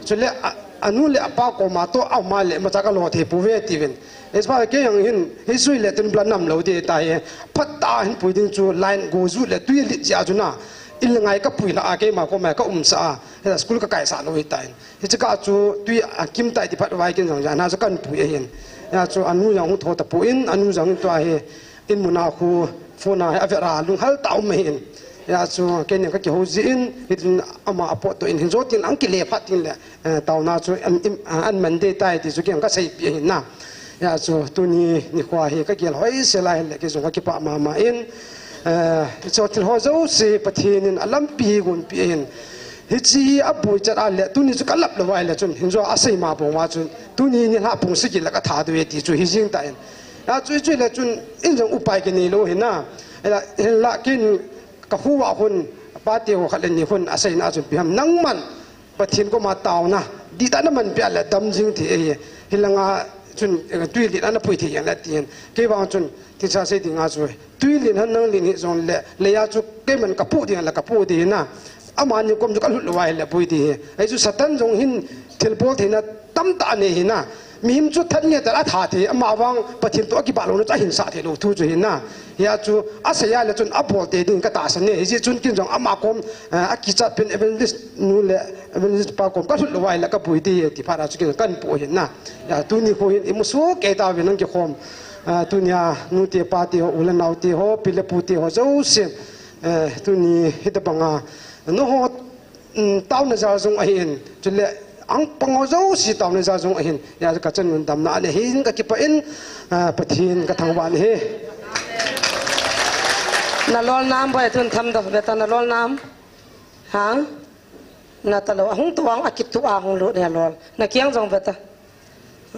Chule, a, anu le apa koma to ama le macha ka lo thei poi ve ti ven. Espa ke yang hin, hi sui le tun bla nam lo de ta he. Phat ta hin pui ding chu line go zu le tui lit ja chu na. Il ngai ka pui la a keima koma ka um sa a. He school ka kai sa lo hi ta hin. Hi chika chu tui a kim tai ti phat vai kin jong ja na chu kan pui a hin. Ya chu anu jong hu tho ta pu in, anu jong to a he. In muna khu phone a avera lunghal ta um hin. Ya chu kenin ka kiho ji in, hitin ama apot to in hin jotin ang kile phat tin le, eh, tauna chu an, im, ah, an man de tai ti chu kiang ka sei pi hin na. Ya chu tuni nikho hi ka gel hoi se lai le ki jong ka kipa mama in. Eh, chu thil ho jouse Pathen in alampi gon pi hin. Hichi aboi chat a le tuni chu ka lap lo vai le chun hin jo asei ma bong wa chun tuni ni hla pung siki la ka tha do e ti chu hi jing ta in. Ya chu chu le chun in jong upai ke nei lo hin na. Ela, ela kin ka hu wa hun pa te ho khat le ni hun asei na chun pi ham nangman Pathen koma tauna di ta na man pia le dam jing ti e hi langa chun, eh, tui li na na pui thi yang la ti hin. Ke bang chun tin sa sei ding a chu. Tui lin han nang lin hi jong le, le ya chu keiman ka pu ding la ka pu ding na. Amani kom chu ka lut lo vai le pui ding hi. Ai chu Satan jong hin thil bol theina tamtah nei hi na. Mihem chu that nge ta a tha thei, ama vang Pathen to a kibah lo na chu a hin sa thei lo thu chu hi na. Hia chu a sei a le chun a bol te ding ka tahsan e. Hi ji chun kin jong ama kom, eh, a kichat pen evangelist nu le evangelist pa kom ka lut lo vai le ka pui ding ti phat a chu kin kan pu hi na. Ya tuni kho hin i mu su ke ta ve nang ki khom. Ah, tunia nute pate ho, u le naote ho, pi le pute ho jouse, eh, tuni hitabanga, no ho, mm, tauna jal jong ahin, chule ang pang ho jouse tauna jal jong ahin, ya ka chan nun damna ane hin ka kipa in, ah, Pathen ka thangvah in hi. Na lol nam boi tun tham do, beta na lol nam. Ha? Na ta lo, ahung tuang a kitu a hung lut ne lol. Na kiang jong beta.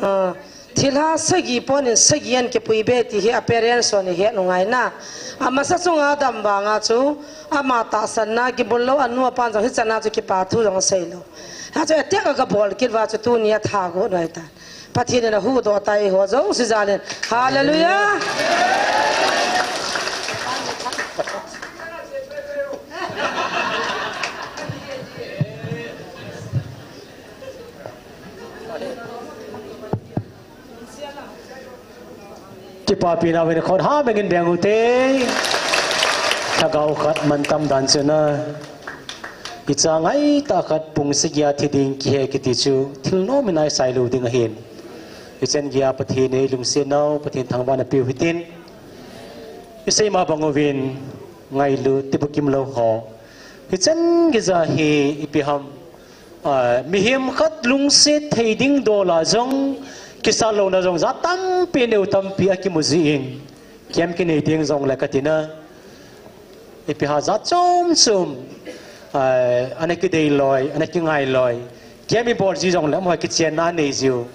Ah, thilha sagi pon in sagi an kipui be ti hi a parents hon hi he nungai na. Amasa chunga dam vanga chu, ama tahsan na kibul lo anu apan jong hi chana chu kipa thu jong sei lo. Ha chu atek a ka bol kit va chu tuni a tha go noi ta. Pathen in a hu do tai ho jouse jal in. Hallelujah. Kipapi na vin khon ha mengin beng u te. Thagau khat man tam dan chu na. Icha ngai ta khat pung sagi a thi ding kihe kiti chu thil nom in ai sai lo ding ahin. Ichan gei a Pathen ei lungset nau, Pathen thangvah na piu hitin. Isei ma bang uvin ngailut tibukim lo ho. Hichan gei ja hi ipi ham. Ah, mihem khat lungset thei ding dol a jong, kisa lo na jong ja tampi neu tampi a kimu ji in. Kem kinei ding jong le ka tina. Ipi ha ja chom chom. Ah, ana kidei loi, ana kingai loi. Kem i bol ji jong le mo kichen na nei jiu.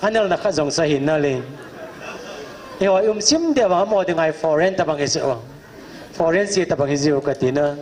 Anel na khat jong sa hin na le. E oi um sim de ba mo de ngai foreign ta bang e se o. Foreign si ta bang hi jiu ka tina.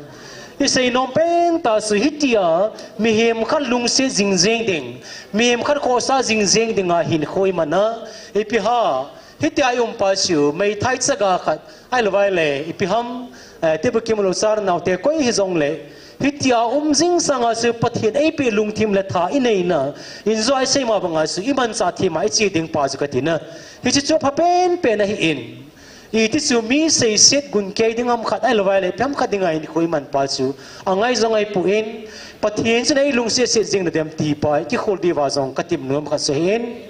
Isei nom pen ta su hitia, mihem khat lungset jing jing ding, mihem khat khosa jing jing ding a hin khoi mana, ipi ha, hitia i um pa su, mei thai chaga khat, ai lo vai le, ipi ham, eh, tibukim lo sar nau te koi hi jong le, hitia um jing sanga su Pathen ei pe lungthim le tha i nei na, in jo ai sei ma banga su, i man sa thi ma i chi ding pa su ka tina. Hichi chu pha pen pen ahi in. Iti chu mi seiset gun kei ding am khat ai lo vai le, pem khat ding a in khoi man pa chu. A ngai jong ai pu in, Pathen chun ei lungset set jing na dem ti pa, kikhol di va jong ka tim nom khat se hin.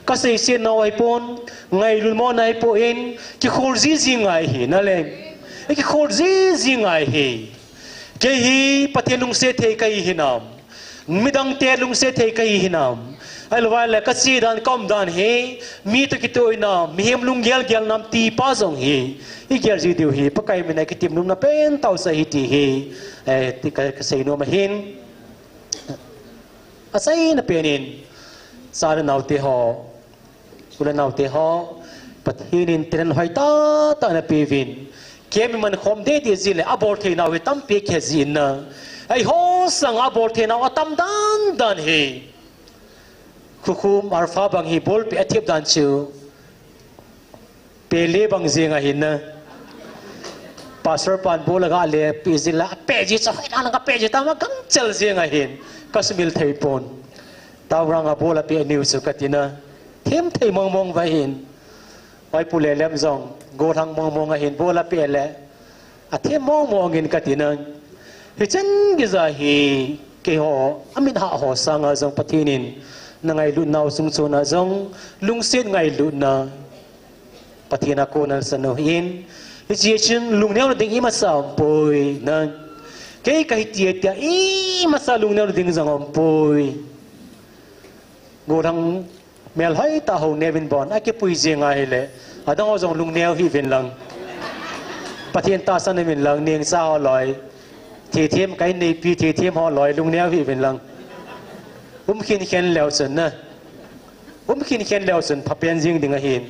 Ka seiset nau ai pon, ngailut mo nai pu in, kikhol ji ji ngai hi na le. Kikhol ji ji ngai hi. Kei hi Pathen lungset thei ka hi hinam. Midang te lungset thei ka hi hinam. Ai lo vai le ka chi dan ka um dan hi. Mi to kitoina, mihem lunggel gel nam ti pa jong hi. I gel ji diu hi, Pakai min a kitim nom na pen tau sa hi ti hi. Eh, ti ka, ka sei nom ahin. A sei na pen in. Sa na nau te ho. U le nau te ho, Pathen in talent hoitah tah ana peuvin, kei mi man khom deh deh jeh le abol theinau hi tampi khe jin na, eiho sang abol theinau atam dan dan hi. Khukhum Alpha bang hi bolpi athep dan chu Pele bang jeng ahin na. Pastor pan bol aga le pe jin la, pe ji chu hoilang ka pe ji tama gangchel jeng ahin. Ka sumil thei pon. Taurang a bol ape niu chu kati na. Them thei mong mong uva hin. Hoi pu le lem jong, gollhang mong mong ahin bol ape le. Athem mong mong in kati na. Hichan gei ja hi keiho, amit hah ho sanga jong Pathen in na ngailut nau sung chona jong, lungset ngailutna Pathen a kona san u hin. Hiche chun lungneo na ding ima sa um poi na. Kei kahi tia tia ima sa lungneo na ding jong um poi. Gollhang mel hoitah ho neuvin bon, akipui jeng ahile. Adang ho jong lungneo hih uvin lang. Pathen tahsan uvin lang, nengcha ho loi. Thithem kai neipi, thithem ho loi, lungneo hih uvin lang. Um khin khen leu chun na. Um khin khen leu chun phapen jing ding ahin.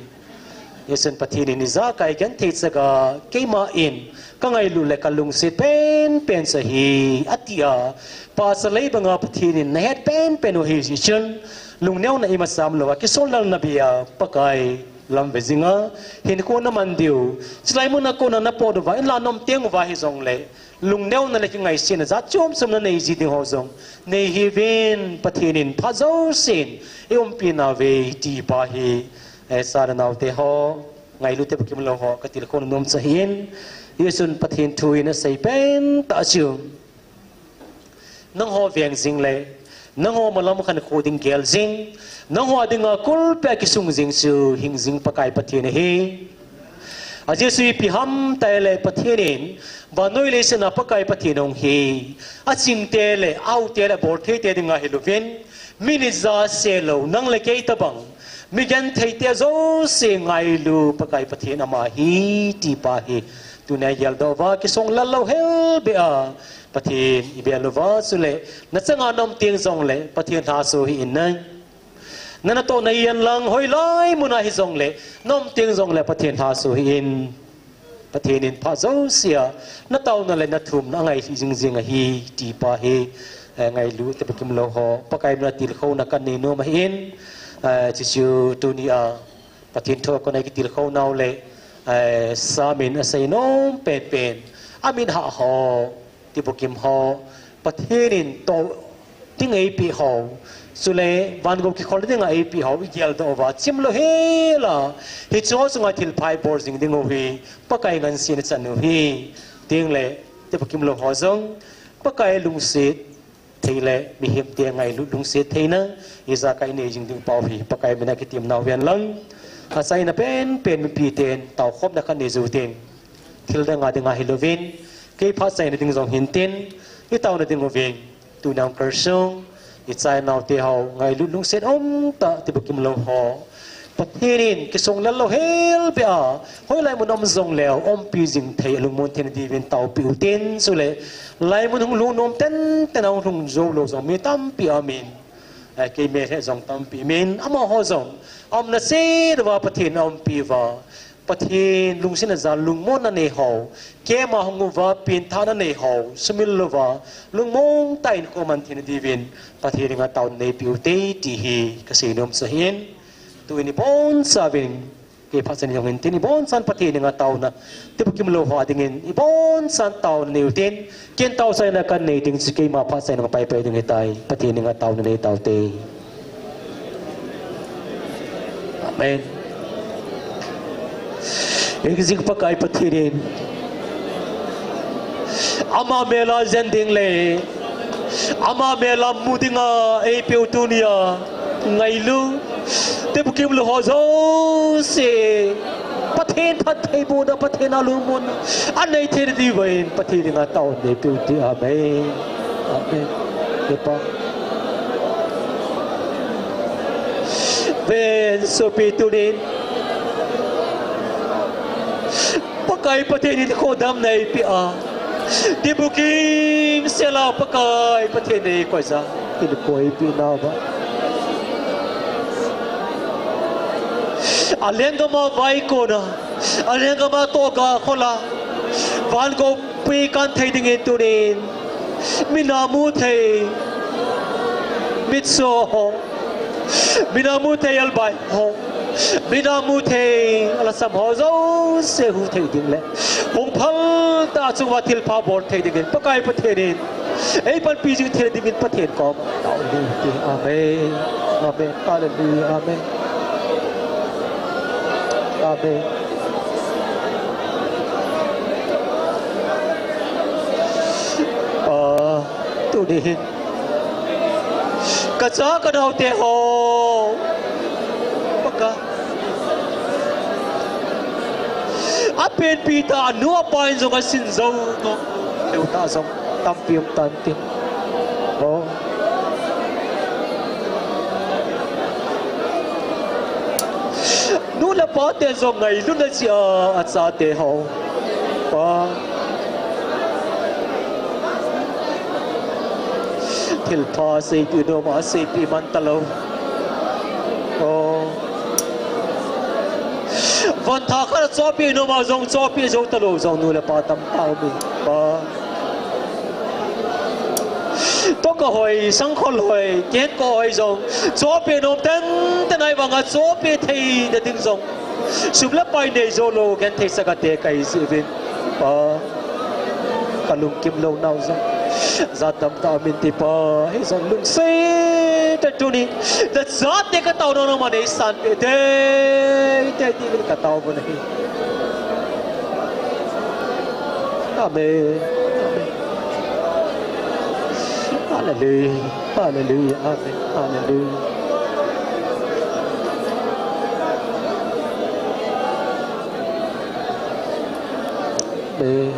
Hichun Pathen in ijakai genthei chaga keima in ka ngailut le ka lungset penpen chu ahi, ati a. Pachalei banga Pathen in nahet penpen u hichun, lungneo na ima sa um louva, kisonlelna beiya Pakai lam ve jinga, hinkho na man diu. Chulai mun a kona na pot uva, inla na um teng uva hijongle, lungneo na le kingaisetna jat chom chom na nei ji ding ho jong nei hih uvin, Pathen in phat jousen eiumpi nauve ti pa hi. Eh, cha le nao te ho, ngailut te bukim lou ho, ka tilkhou na nom chu ahin. Hichun Pathen thu in asei pen tah chu, nangho veng jing le, nangho malam khankho ding gel jing, nangho dinga kulpia kisung jing chu hing jing Pakai Pathen ahi. Ajeh chu ipi ham itile Pathen in, vannoi leiset a Pakai Pathen hung hi, aching te le, aau te le, abol thei te dinga hilouvin, mi ni ja se lou, nang le kei tabang, mi genthei te jouse ngailu Pakai Pathen ama ahi, ti pa hi. Tunia geldoh uva, kisonglel lou hel beh a, Pathen i bel uva, chule, na changa na um teng jongle, Pathen lhaso hih in na. Na natoh na hihen lang, hoilai mun a hijongle, na um teng jongle, Pathen lhaso hih in. Pathen in phat jousea, na taona le na thumna angai lhih jing jing ahi, ti pa hi, eh, ngailut te bukim lou ho, Pakai mina tilkhouna kan nei nom ahin, eh, chuchu tunia, Pathen thu a kona kitilkhou nau le, eh, Sam in asei nom pen pen, amit hah ho, ti bukim ho, Pathen in toh ding eipeh ho, chule van gou kikhol dinga eipeh ho, i geldoh uva, chim lou hel a, hiche ho chunga thilpha i bol jing ding u hi, Pakai ngansena chan u hi, ti le, ti bukim lou ho jong, Pakai lungset thei le, mihem te ngailut lungset theina, ijakai nei jing ding pa u hi, Pakai mina kitim nau ven lang, achaina pen pen mipi ten, taokhomna khat nei jou teng. Thil dang a dinga hilouvin, kei phat chaina ding jong hintin, i taona ding uvin, tunia hung kalsung, i chai nau te ho, ngailut lungset um tah, ti bukim lou ho. Pathen in, kisonglel lou hel beh a, hoilai mun um jongleu, umpi jing thei, alungmon theina diuvin taopi u tin, chule, lai mun hung lhung nom ten ten a hung lhung jou lou jong, mi tampi aum in, eh, kei melhet jong tampi aum in, amaho jong, aumna chet uva Pathen aumpi uva, Pathen lungsetna jal lungmonna nei ho, camp a hung uva, penthahna nei ho, sumil louva, lungmong tah in khoman theina diuvin, Pathen dinga taona neipeh u te ti hi, kasei nom chu ahin, tuin ibonchauvin, kei phat chaina jong hintin, ibonchan Pathen dinga taona, ti bukim lou ho a dingin, ibonchan taona nei u tin, Ken taochaina kan nei ding chu keima phat chaina paipai ding ahitai. Pathen dinga taona nei taute. Amen. Hing jing Pakai Pathen in, ama mel a jen ding le, ama mel a mu dinga eipeu tunia ngailu, ti bukim lou ho jouse, Pathen phattheibohna, Pathen a lungmonna anei theina diuvin Pathen dinga taona neipeu te. Amen. Amen. Hepa. Ven sopi, tunin Pakai Pathen in khodamna eipeh a, ti bukim sela Pakai Pathen in eikoi ja, in koi pi nauva. Alenggam a vaikon a, alenggam a tohgal khol a, van goupi kan thei dingin tunin, mina mu thei, mitso ho, mina mu thei albai ho, mina mu thei alhasam ho jouse hu thei ding le, hung phal tah chunga thilpha bol thei dingin Pakai Pathen in ei panpi jing thei dingin Pathen koma tao ding te. Amen. Amen. Hallelujah. Amen. Amen. Ah, tuni hin ka cha ka naote ho, Pakai, apenpi tah a anu apa in jong asin jou, neo tah jong tampi um tan tin. Oh. Nu le pa te jong ngailutna jeh a achate ho, Pa, thilpha seipeh nom a seipeh man talou. Oh. Von tha khat a chohpeh nom a jong chohpeh jou talou jong nu le pa tamtah um in, Pa. Tokah hoi, sangkhol hoi, kengkoh hoi jong chohpeh nom tenten ahi vanga chohpeh theina ding jong sum le pai nei jou lou genthei sa kate kahi jeh uvin, Pa, ka lungkim lou nau jong jat tamtah um in ti, Pa. Hijong lungset tah a tuni nachate ka taona nangman neisanpeh teitei diuvin ka tao uvin ahi. Amen. Amen. Hallelujah. Hallelujah. Amen. Hallelujah. Amen.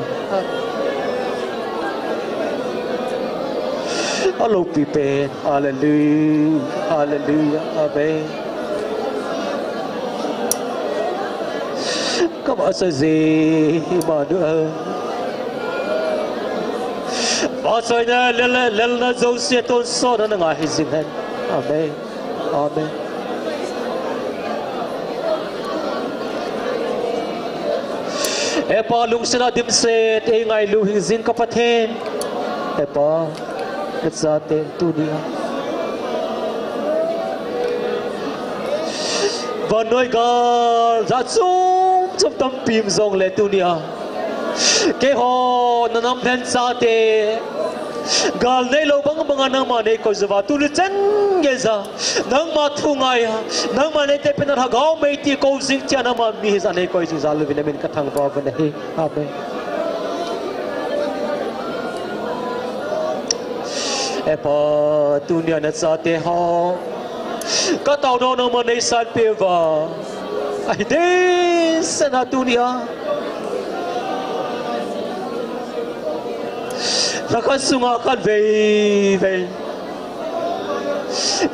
Aloupi pen. Hallelujah. Hallelujah. Amen. Ka vahchoi je Emmanuel. Vahchoina, lel, lelna jouse tonsotna nanga hijing hen. Amen. Amen. He Pa, lungset a dimset eingailu hingjing ka Pathen. He Pa, nachate tunia vannoi gal jat chom chom tampi um jongle tunia keiho nanam lhen chate gal neilou bang banga nangma neikoi jouva tuni chan geiya nangma thu ngaiya, nangma neitepina lhagao mei ti kou jing tia nangma mi hija neikoi jing jal uvin namin ka thangvah uvin ahi. Amen. He Pa, tunia nachate ho ka taona nangman neisanpeh uva, ahi dehset a tunia lhakhat sunga khatvei vei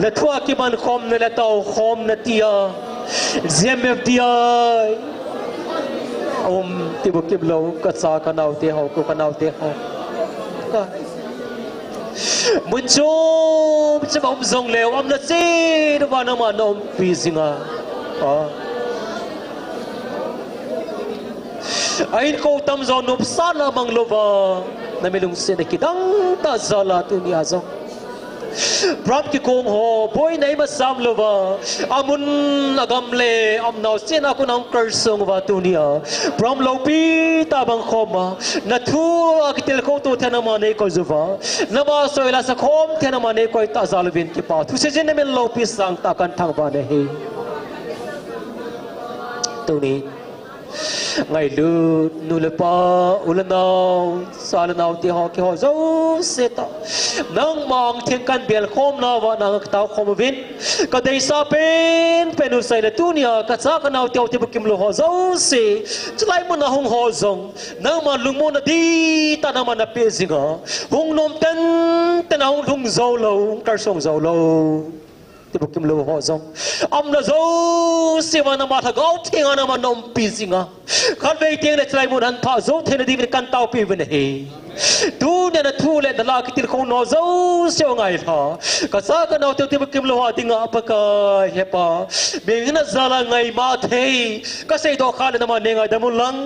nathua kimankhomna le taokhomna tia G M F D I a um tibukim lou ka cha ka naote ho, ko ka naote ho, ka mun chom chom a um jongleu, umna chet uva nangman naumpi jinga, a, a inko tamjo nopsahna manglouva, nami lungsetna kidang tah jal a tunia jong program kikong ho boina imasam louva, amun agam le aumnao chena kona hung kalsong uva tunia program loupi tah bang khoma nathu a kitilkhou to thei nangma neikoi jouva, navahchoi la sakhom thei nangma neikoi tah jal uvin kipa thu seijin namin loupi sangtah a kathangvah nahi. Tuni ngailut nu le pa, u le nao, cha le naote ho, keiho jouse toh nangma angtheng kan belkhomnauva nang kataokhom uvin, kadeisah penpen u sah le tunia kacha kanaote ho, tibukim lou ho jouse chulai muna hung ho jong nangma lungmonna dihtah nangman napeh jinga, hung nom tenten a hung lhung joulou, hung kalsong joulou, tibukim lou ho jong aumna jouse uva nangma Lhagao Thenga nangman naumpi jinga, khatvei tengle chulai mun ahin phah jou theina diuvin kan taopeh uvin ahi. Tunia na thu le na la kitilkhou nau jouse u ngailha. Ka cha ka nau teu teu kim lou a dinga Pakai he Pa. Bengin a jal a ngaima thei. Ka seidoh kha le nama nei ngaidam un lang.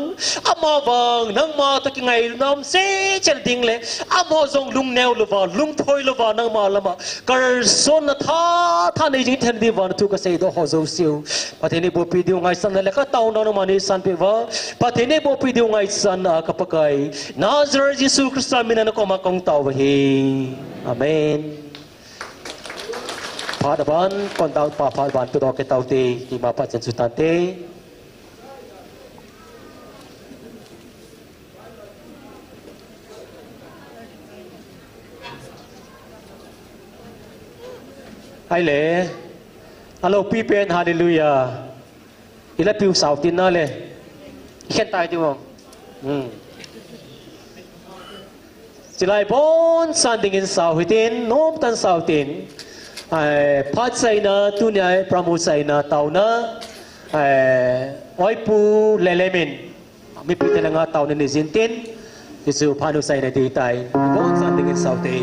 Amavang nangma toh kingailutna um seichel ding le. Amaho jong lungneo louva, lungthoi louva nangma lama. Kalson na tha tha nei jing thei ding vang thu ka seidoh ho jouse u. Pathen in eibohpi diu ngaichatna le ka taona nangma nei sanpeh uva. Pathen in eibohpi diu ngaichatna ka Pakai. Nazareth Jesu Christa mina na koma kong tao uva ahi. Amen. Phat aban, conductor pa phat aban pedoh kit taute, keima phat chen chu tante. Ahile, aloupi pen, hallelujah. Ila piu sao tin na le. Khen tai ti mo. Hmm. Chilai bon san dingin sao hitin, nom tan sao tin. Ai, phat saina, tunia, pramu saina, taona. Ai, oipu lelemin. Mipi te langa taona nei jin tin. Jesu phanu saina ti tai. Bon san dingin sao te.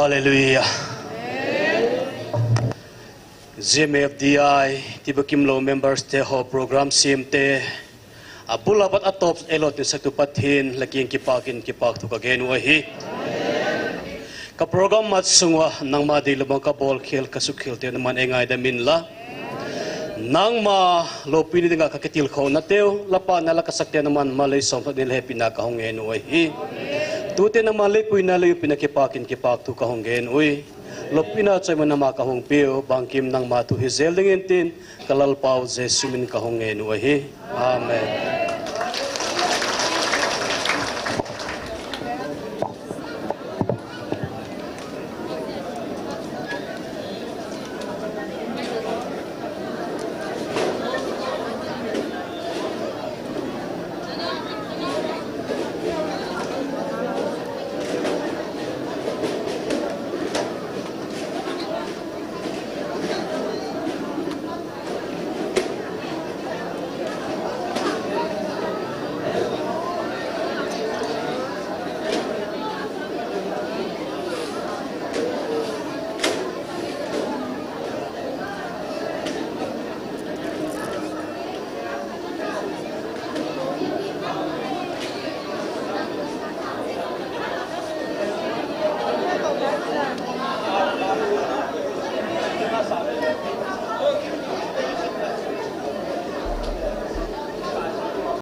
Hallelujah. G M F D I, Tibukim Lo members te ho program siam te, abul apat atop elo tin saktu Pathen, la kiang kipakin kipakthu ka gen u ahi. Ka program mat sunga nangma dei lubang ka bol khel ka suk khel te naman ei ngaidam in la. Nangma lopi ni dinga ka kitilkhouna teu, la pahna la ka sak te naman malei som thot ni le hepina ka hung ngen u ahi. Tute nangma leipuina le upina kipakin kipakthu ka hung ngen u ahi. Lopina choima nama ka hung piu, bangkim nangma thu hi jel dingin tin, ka Lalpau Jesu min ka hung ngen u ahi. Amen.